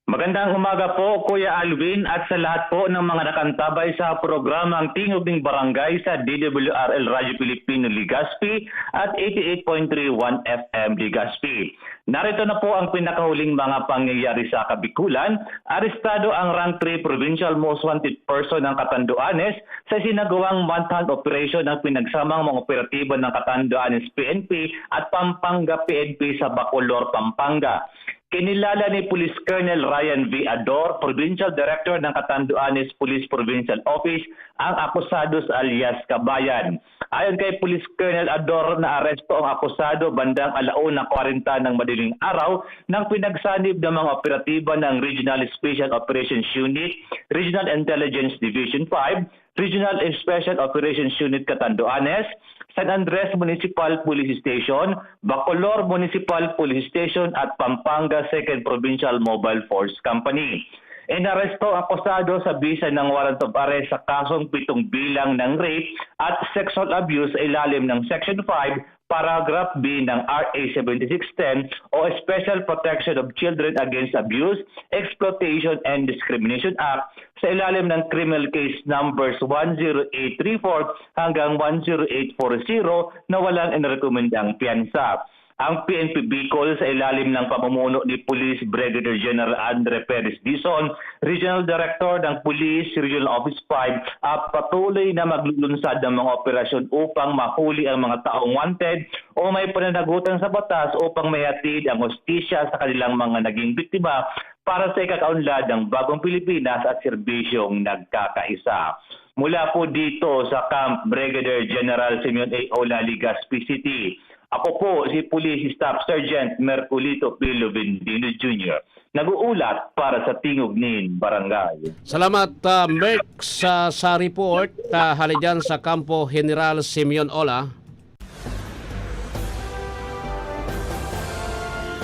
Magandang umaga po, Kuya Alvin, at sa lahat po ng mga nakantabay sa programang Tingog ng Barangay sa D W R L Radyo Pilipino Legazpi at eighty-eight point three one F M Legazpi. Narito na po ang pinakahuling mga pangyayari sa Kabikulan. Arestado ang Rank three Provincial Most Wanted Person ng Catanduanes sa isinagawang manhunt operation ng pinagsamang mga operatiba ng Catanduanes P N P at Pampanga P N P sa Bacolor, Pampanga. Kinilala ni Police Colonel Ryan V. Ador, Provincial Director ng Catanduanes Police Provincial Office, ang akusado sa alias Kabayan. Ayon kay Police Colonel Ador, naaresto ang akusado bandang alauna kwarenta ng madaling araw ng pinagsanib ng mga operatiba ng Regional Special Operations Unit, Regional Intelligence Division five, Regional Special Operations Unit Catanduanes, San Andres Municipal Police Station, Bacolor Municipal Police Station at Pampanga Second Provincial Mobile Force Company. Inaresto ang akusado sa bisa ng warrant of arrest sa kasong pitong bilang ng rape at sexual abuse sa ilalim ng Section five, Paragraph B ng R A seventy-six ten o Special Protection of Children Against Abuse, Exploitation and Discrimination Act sa ilalim ng Criminal Case Numbers one zero eight three four hanggang one zero eight four zero na walang inirekomendang piyansa. Ang P N P Bicol sa ilalim ng pamumuno ni Police Brigadier General Andre Perez Dizon, Regional Director ng Police Regional Office five, at patuloy na maglulunsad ng mga operasyon upang mahuli ang mga taong wanted o may pananagutan sa batas upang maihatid ang hustisya sa kanilang mga naging biktima para sa ikakaunlad ng bagong Pilipinas at serbisyong nagkakaisa. Mula po dito sa Camp Brigadier General Simeon A. Ola, Legazpi City, ako po si Police Staff Sergeant Merculito P. Luvendino Junior, nag-uulat para sa Tingog nin Barangay. Salamat, ah, Merc, sa, sa report, ah, hali dyan sa Kampo General Simeon Ola.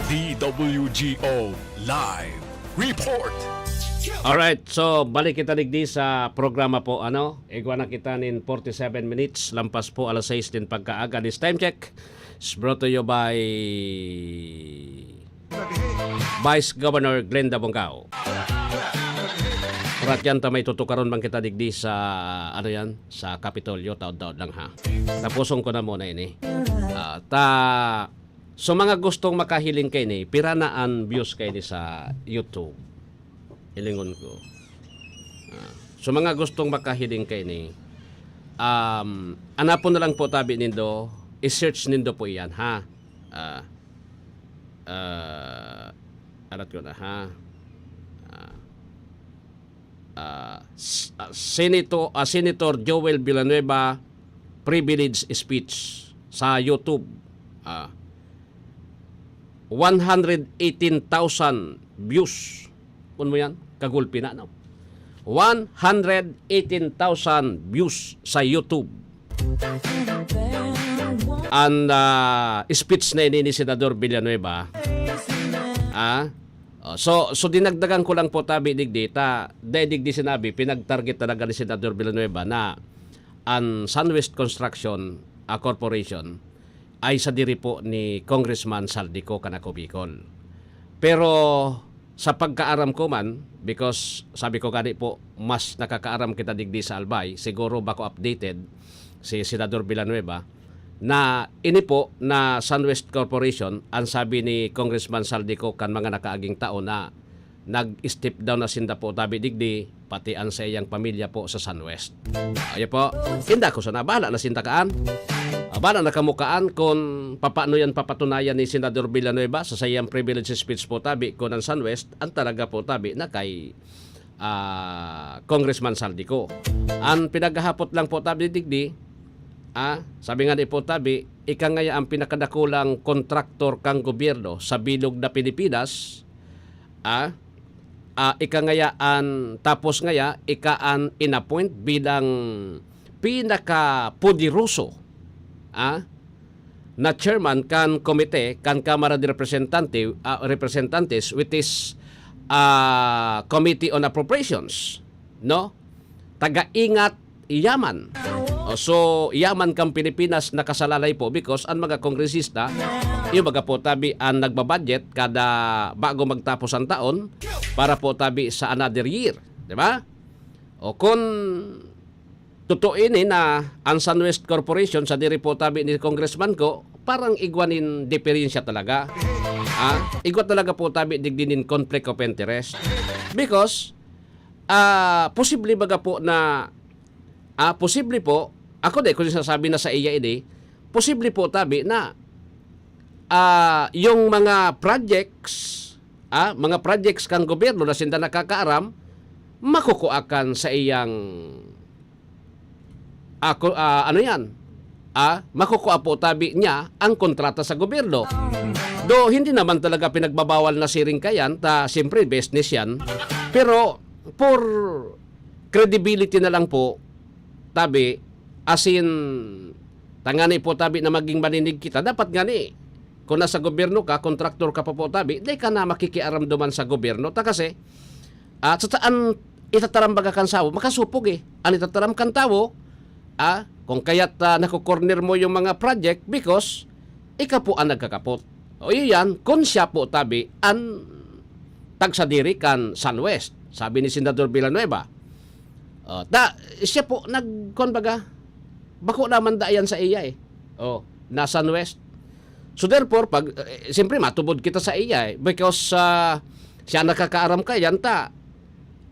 D W G O Live Report. Alright, so balik kita digdi sa programa po, ano? Igwa na kita nin forty-seven minutes, lampas po alas sais nin pagkaaga. This time check is brought to you by Vice Governor Glenda Bongao. Urat yan ta may tutukaron man kita digdi sa, ano yan, sa Kapitolyo, taod-taod lang ha. Tapuson ko na muna ini. Ah, ta, so mga gustong makahiling kaini, pira na an views kaini sa YouTube? Hilingon ko. Ah, so mga gustong makahiling kaini, um, anapon na lang po tabi nindo, i-search nindo po iyan, ha? Ah, ah, arat ko na, ha? Ah, ah, s-, ah, Senator, ah, Senator Joel Villanueva privilege speech sa YouTube. Ah, one hundred eighteen thousand views. Kun mo yan, kagulpi na, no? One hundred eighteen thousand views sa YouTube. An, ah, speech na ini ni Senador Villanueva. Ah? Oh, so, so dinagdagan ko lang po tabi digdi, ta, dai digdi sinabi, pinag-target talaga ni Senador Villanueva na an Sunwest Construction, ah, Corporation ay sadiri po ni Congressman Zaldy Co kan Ako Bicol. Pero sa pagkaaram ko man, because sabi ko gani po, mas nakakaaram kita digdi sa Albay, siguro bako updated si Senador Villanueva, na ini po na Sunwest Corporation, ang sabi ni Congressman Zaldy Co kan mga nakaaging taon na nag-step down na sinda po tabi digdi, pati ang sa iyang pamilya po sa Sunwest. Ayo po, inda ko sana, bahala na sinda kaan. Ah, bahala na kamo kaan kun papaano yan papatunayan ni Senador Villanueva sa saiyang privilege speech po tabi kun ang Sunwest ang talaga po tabi na kay, ah, Congressman Zaldy Co. Ang pinaghahapot lang po tabi digdi, ah, sabi nga ni po tabi, ika ngaya ang pinakadakulang kontraktor kang gobyerno sa bilog na Pilipinas, ah, ah, ika ngaya an, tapos ngaya, ika an inappoint bilang pinakapoderoso, ah, na chairman kan komite kan Kamara de Representante, ah, Representantes, which is, ah, Committee on Appropriations, no? Taga-ingat yaman. O, so, yaman kan Pilipinas nakasalalay po because ang mga kongresista, yung mga po tabi ang nagbabudget kada bago magtapos ang taon para po tabi sa another year. Di ba? O kung totoo ini na ang Sunwest Corporation sadiri po tabi ni Congressman Co, parang igwa nin diferensya talaga. Ah, igwa talaga po tabi digdi nin conflict of interest. Because, ah, posible baga po na, ah, posible po, ako di ko sasabi na sa iya ini, posible po tabi na, ah, yung mga projects, ah, mga projects kang gobyerno na sinda nakakaaram, makukua kan sa iyang, ah, ku-, ah, ano yan? Ah, makukua po tabi niya ang kontrata sa gobyerno. Do, hindi naman talaga pinagbabawal na siring kayan, ta siyempre business yan. Pero for credibility na lang po, tabi, asin tangani po tabi na maging maninig kita, dapat ngani, kung nasa gobyerno ka, kontraktor ka pa po tabi, di ka na makikiaram duman sa gobyerno. Ta kasi, ah, sa, sa an itataram baga kan sawo, makasupog eh. An itataram kan tawo, ah, kung kaya't, ah, nako-corner mo yung mga project because ikaw po ang nagkakapot. O yun yan, kung siya po tabi, an tagsadiri kan Sunwest, sabi ni Senador Villanueva. Oh, ta, siya po, nag, kuwan baga, bako naman da yan sa iya eh. Oh, na Sunwest. So therefore, pag, eh, siyempre, matubod kita sa iya eh. Because, ah, siya nakakaaram ka yan, ta,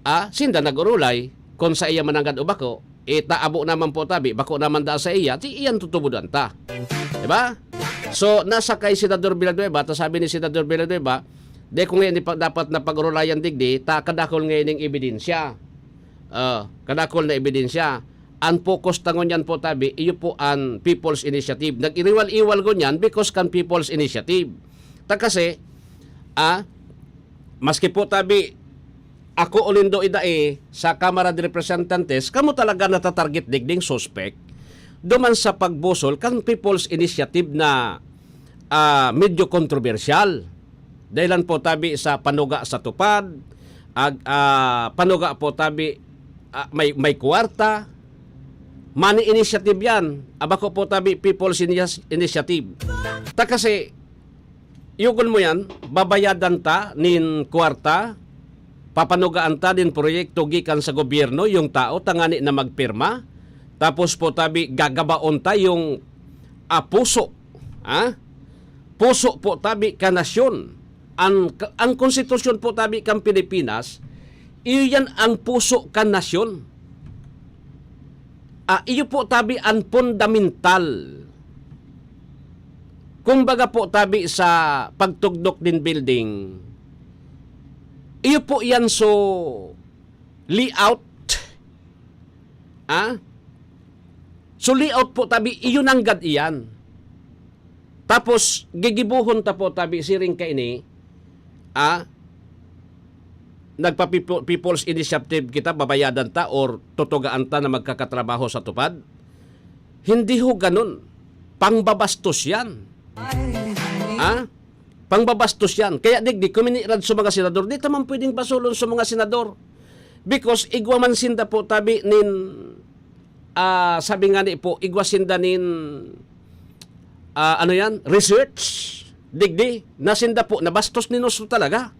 ah, sinda nag-urulay, kung sa iya mananggad o bako, itaabo naman po tabi, bako naman da sa iya, di iyan tutubodan ta. Diba? So, nasa kay Senador Villanueva, ta sabi ni Senador Villanueva, di ko ngayon ipa-, dapat na pag-urulayan digdi, ta kadakol ngayon ning ebidensya. Ah, kadakol na ebidensya. An focus ta ngunyan po tabi, iyo po an People's Initiative. Nag-iriwal-iwal ngunyan because kan People's Initiative. Ta kasi, ah, maski po tabi, ako o nindo idai sa Kamara de Representantes, kamo talaga natatarget digding suspek duman sa pagbusol kan People's Initiative na, ah, medyo kontrobersyal. Dahilan po tabi sa panuga sa tupad, ag-, ah, panuga po tabi, ah, may, may kwarta. Money initiative yan. Abako po tabi People's Inis-, Initiative. Ta kasi, yugon mo yan, babayadan ta nin kwarta, papanugaan ta nin proyekto gikan sa gobyerno, yung tao tangani na magpirma, tapos po tabi gagabaon ta yung, ah, puso, ah? Puso po tabi ka nasyon. Ang, ang konstitusyon po tabi kan Pilipinas, iyo yan ang puso kan nasyon. Ah, iyo po tabi an fundamental. Kumbaga po tabi sa pagtugdok din building, iyo po yan so layout. Ah? So layout po tabi, iyo nanggad iyan. Tapos, gigibuhon ta po tabi, siring kaini, ah, nagpa-people-, People's Initiative kita, babayadan ta or tutugaan ta na magkakatrabaho sa tupad? Hindi ho ganun. Pangbabastos yan. Ha? Pangbabastos yan. Kaya digdi, kuminirad sa mga senador, di ta man pwedeng basulon sa mga senador. Because igwa man sinda po tabi nin, ah, sabi nga ni po, igwa sinda nin, ah, ano yan, research. Digdi, na sinda po, nabastos ni Nusro talaga.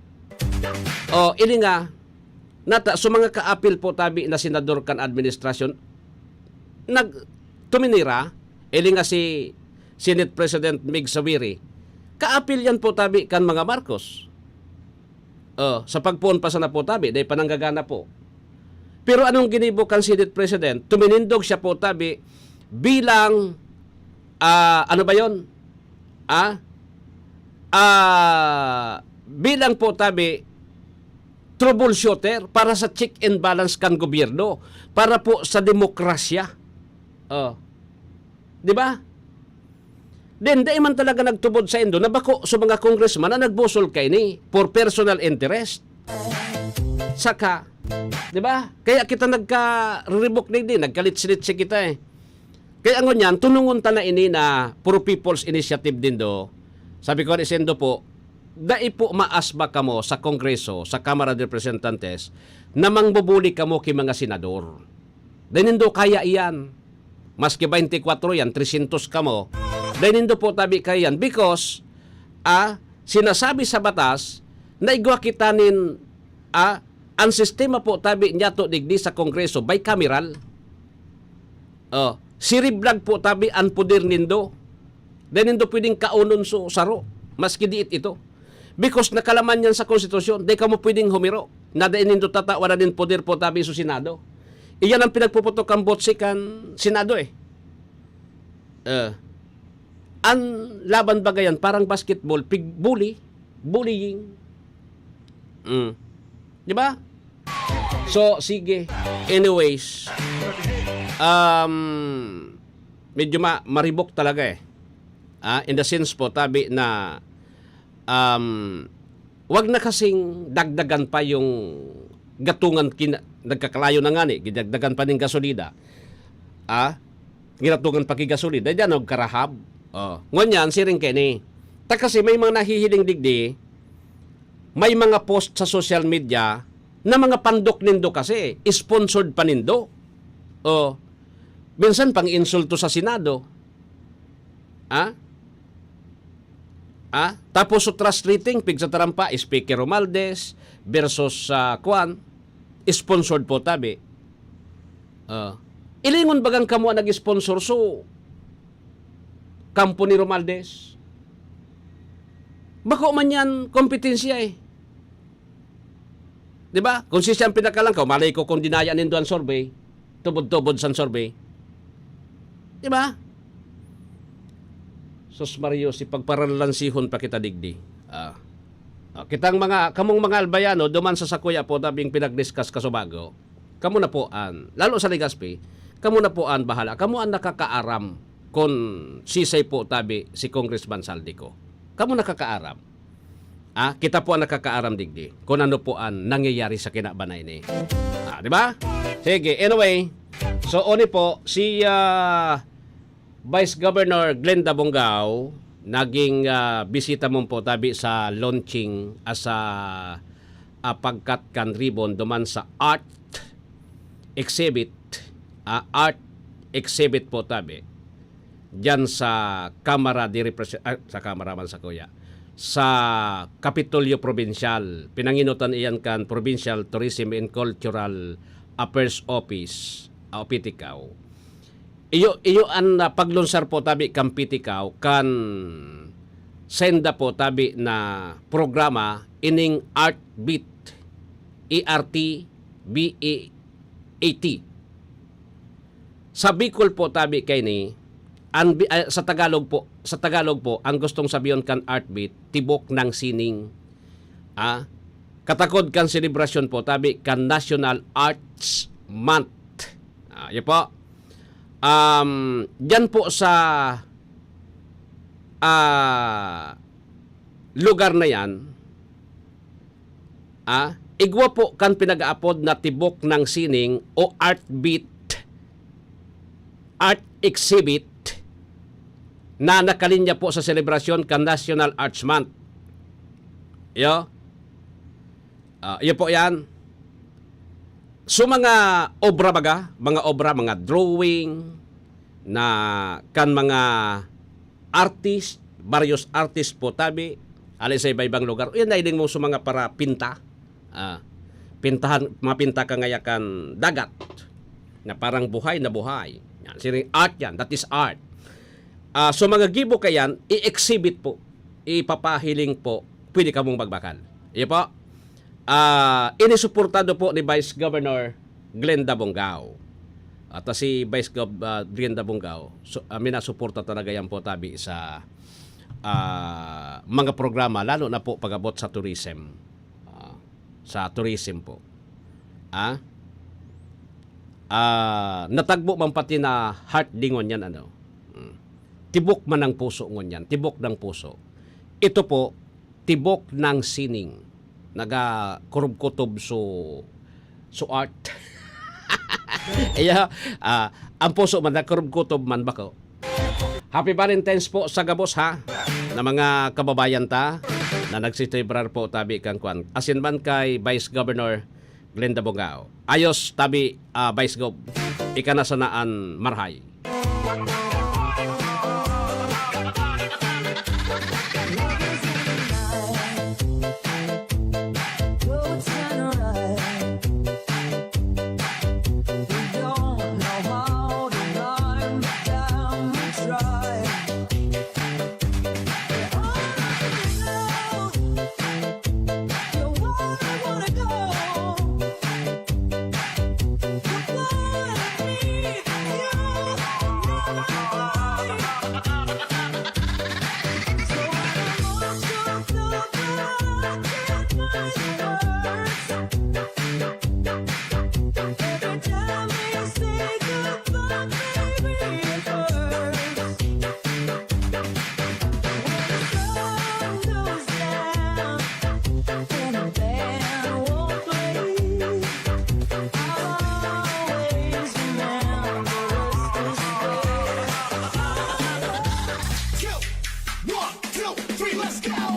O, ini nga, nata, so mga kaapil po tabi na senador kan administrasyon, nag, tuminira, ili nga si Senate President Mig Sawiri, kaapil yan po tabi kan mga Marcos. O, sa pagpoon pa sana po tabi, dahil pananggagana po. Pero anong ginibo kan Senate President? Tuminindog siya po tabi bilang, ah, ano ba yon? Ah, ah, bilang po tabi, troubleshooter para sa check and balance kan gobyerno, para po sa demokrasya. O. Di ba? Then, dai man talaga nagtubod sa indo na bako sa mga congressman na nagbusol kaini for personal interest. Saka, di ba? Kaya kita nagka-ribok digdi, nagkalitsi-litsi kita eh. Kaya ngunyan, tunungon ta na ini na puro people's initiative din do. Sabi ko ni Sendo po, dai po maasba kamo sa Kongreso, sa Kamara de Representantes, na mangbubuli kamo ki mga senador. Dai nindo kaya iyan. Maski twenty-four yan, trescientos kamo. Dai nindo po tabi kaya yan because, ah, sinasabi sa batas na igwa kita nin, ah, ang sistema po tabi niyato digdi sa Kongreso, bicameral. Oh, siriblag po tabi ang poder nindo. Dai nindo pwedeng kaunon so saro, maski diit ito. Because nakalaman yan sa konstitusyon, dai kamo pwedeng humiro na dai nindo tatawan nin poder po tabi sa Senado. Iyan ang pinagpuputok kan botse kan Senado eh. Eh, ang laban baga yan, parang basketball, pig-, bully, bullying. Mm. Di ba? So, sige. Anyways, um, medyo ma-, maribok talaga eh. Ah, in the sense po, tabi na, um, wag na kasing dagdagan pa yung gatungan kina-, nagkakalayo na nga ni, gidagdagan pa ning gasolina. Ah, ginatungan pakigasolina, diyan og karahab. Oh, ngunyan, siring kini. Ta kasi may mga nahihiling digdi, may mga post sa social media na mga pandok nindo kasi, sponsored pa nindo. Oh, minsan pang insulto sa Senado. Ah? Ah? Tapos sa trust rating, pigsa tarampa, Speaker Romualdez versus sa kwan, sponsored po tabi. Ah. Ilingon bagang kamo ang nag-sponsor, so, kampo ni Romualdez. Bako man yan, kompetensya eh. Di ba? Kung si siyang pinakalangkaw, malay ko kung dinaya nindo ang survey, tubod-tubod sa survey. Di ba? Sus Mario, si pagparalansihon pa kita digdi. Ah. Ah, kitang mga, kamong mga Albayano, duman sa sakuya po, tabing pinag-discuss ka subago. Kamo na po an, lalo sa Legazpi, kamo na po an bahala. Kamo an nakakaaram kung sisay po tabi si Congressman Saldico. Kamo nakakaaram. Ah, kita po ang nakakaaram digdi kung ano po ang nangyayari sa kinaban na ini. Ah, di ba? Sige, anyway. So, oni po, si, ah, Vice Governor Glenda Bongao, naging, ah, bisita mo po tabi sa launching, ah, sa, ah, pagkat kan ribbon duman sa art exhibit, ah, art exhibit po tabi, diyan sa Kamara de Represe-, ah, sa Kamara man sa kuya, sa Kapitolyo Probinsyal. Pinanginutan iyan kan Provincial Tourism and Cultural Affairs Office, ah, o Piticao. Iyo, iyo an, ah, paglunsar po tabi kan Piticao, kan senda po tabi na programa ining Art Beat, A R T B E A T. Sa Bicol po tabi kaini, an bi-, ah, sa Tagalog po, sa Tagalog po, ang gustong sabihon kan Art Beat, tibok ng sining. Ah, katakod kan selebrasyon po tabi kan National Arts Month. Ah, yun po. Um, diyan po sa, ah, lugar na yan, ah, igwa po kan pinag-aapod na tibok ng sining o art beat, art exhibit na nakalinya po sa selebrasyon kan National Arts Month. Yo. Ah, iyo po yan. So, mga obra baga, mga obra, mga drawing na kan mga artist, various artist po tabi, hali sa iba-ibang lugar. Yan, nailing mo sa mga para pinta. Ah, pintahan, mapinta ka ngaya kan dagat na parang buhay na buhay. Yan, siring art yan. That is art. Ah, so, mga gibo ka yan, i-exhibit po, ipapahiling po, pwede kamong magbakal. Iyo po. Ah, ini suportado po ni Vice Governor Glenda Bongao. At, ah, si Vice Gov, ah, Glenda Bongao, so, ah, minasuporta talaga yan po tabi sa, ah, mga programa, lalo na po pag-abot sa tourism. Ah, sa tourism po. Ah? Ah, natagbo man pati na heart di ngunyan, ano? Mm. Tibok man ang puso ngunyan, tibok ng puso. Ito po, tibok ng sining. Nagakurub-kutob so, so art. Iya, ah, ang puso man, nakurub-kutob man bako. Happy Valentine's po sa gabos, ha, na mga kababayan ta na nagsiselebrar po tabi kan kwan. Asin man kay Vice Governor Glenda Bongao. Ayos tabi, ah, Vice Gov. Ika na sana an marahay.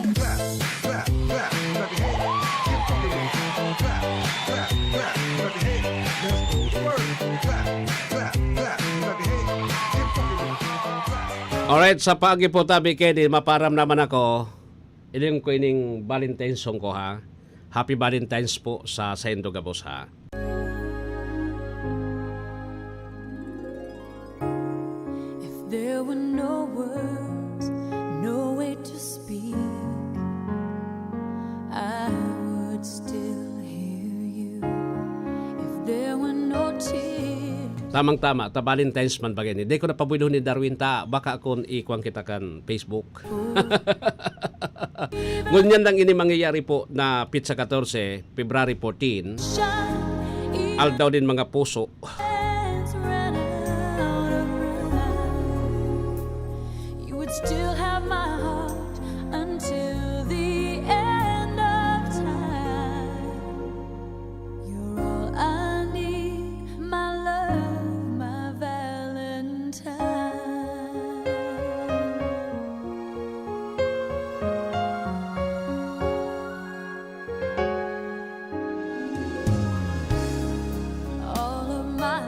Clap, clap, clap, clap your hands. Keep fucking with it. Clap, clap, clap, clap your hands. Let's go to work. Clap, clap, clap, clap your hands. Keep fucking with it. Clap. Alright, sa paagi po tabi, Kenny, maparam naman ako. Iling ko ining Valentine's song ko, ha? Happy Valentine's po sa saindo gabos, ha? If there were no words, no way to speak, I would still hear you. If there were no tears. Tamang-tama, ta Valentine's man bagay ni. Di ko na pabuydon ni Darwin ta, baka kun ikuan kita kan Facebook. Ngunyan lang ini mangyayari po na petsa katorse, February fourteen, aldaw nin mga puso. You would still have my heart until the end of time. You're all I need, my love, my Valentine. All of my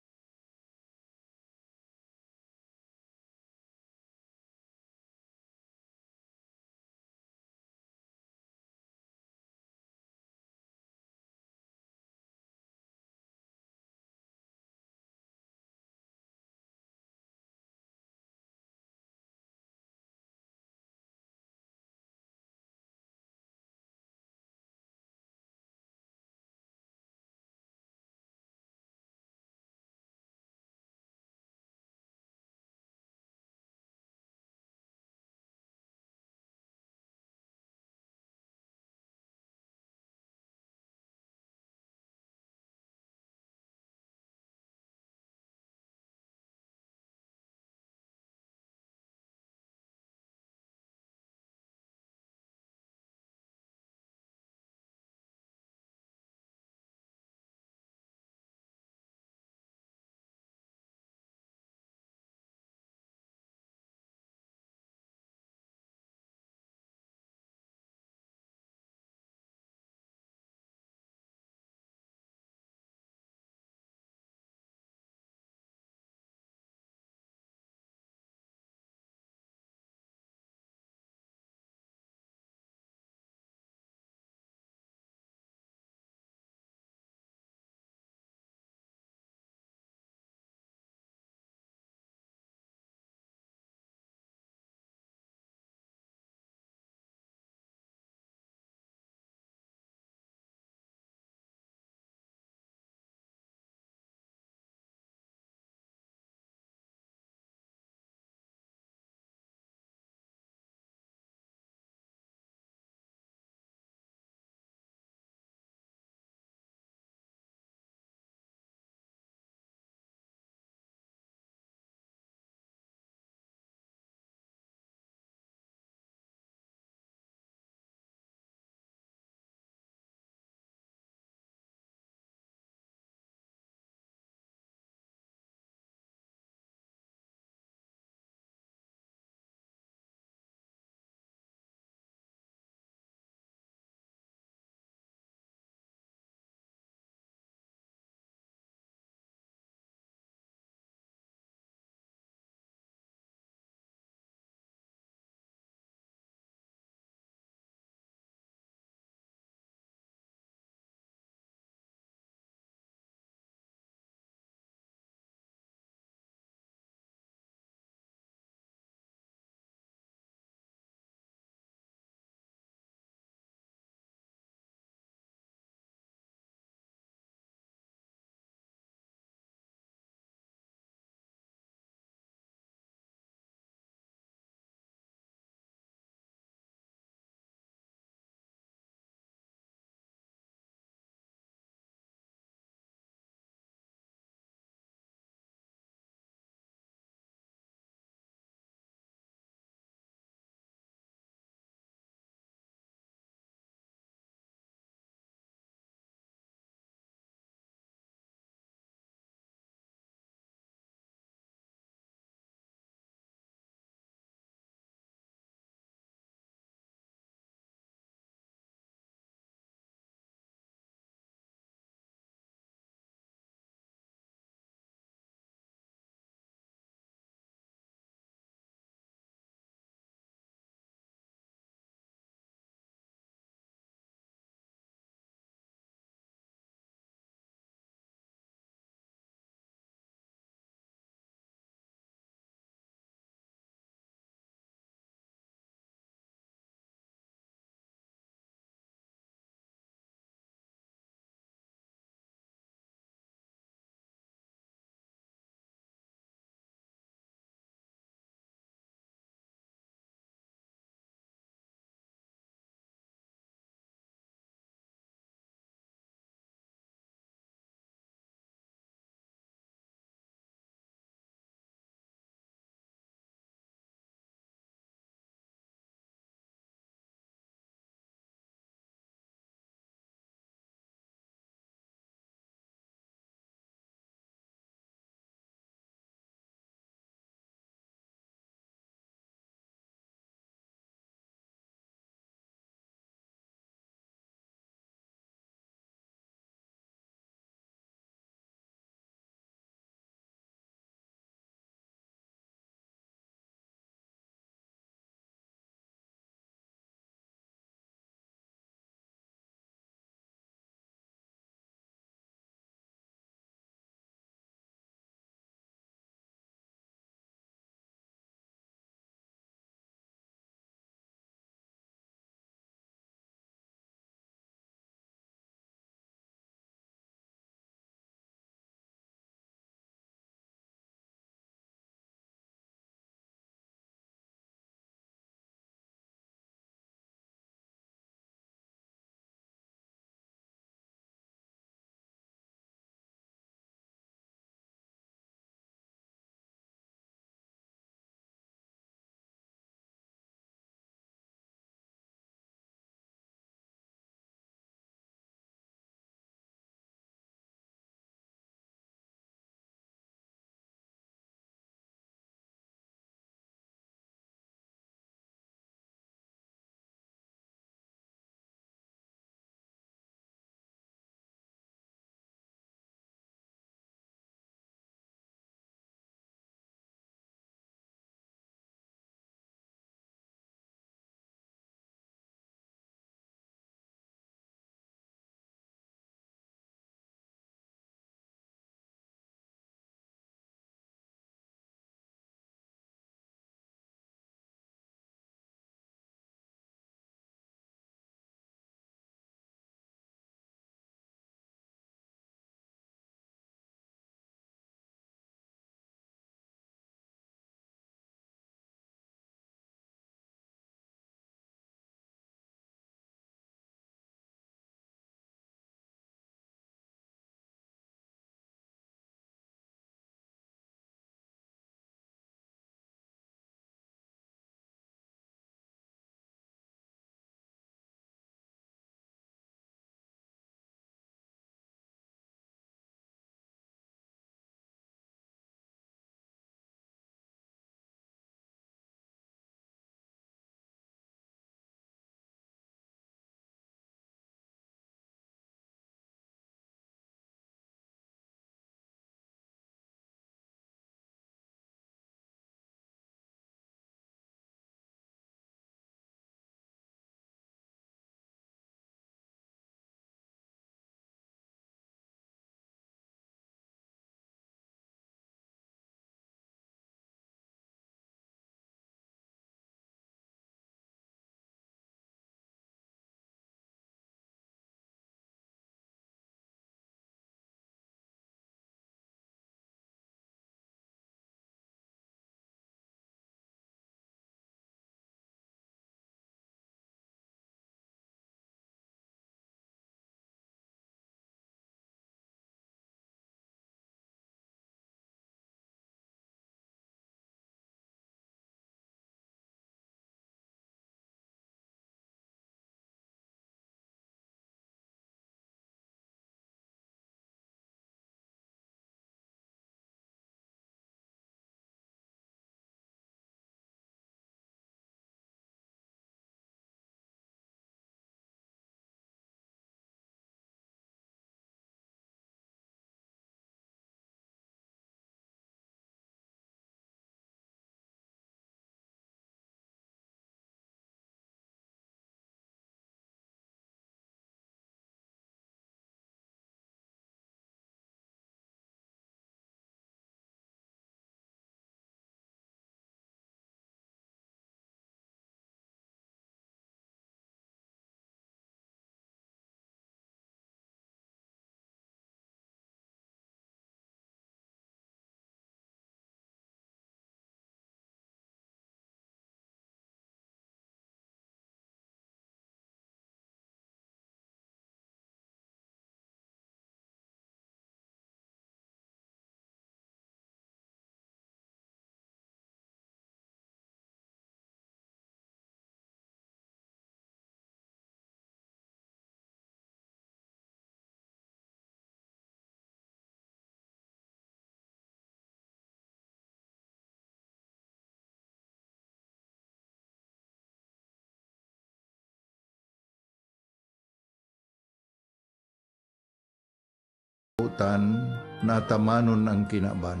Tan natamanon ang kinaban.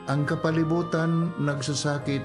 Ang kapalibutan nagsasakit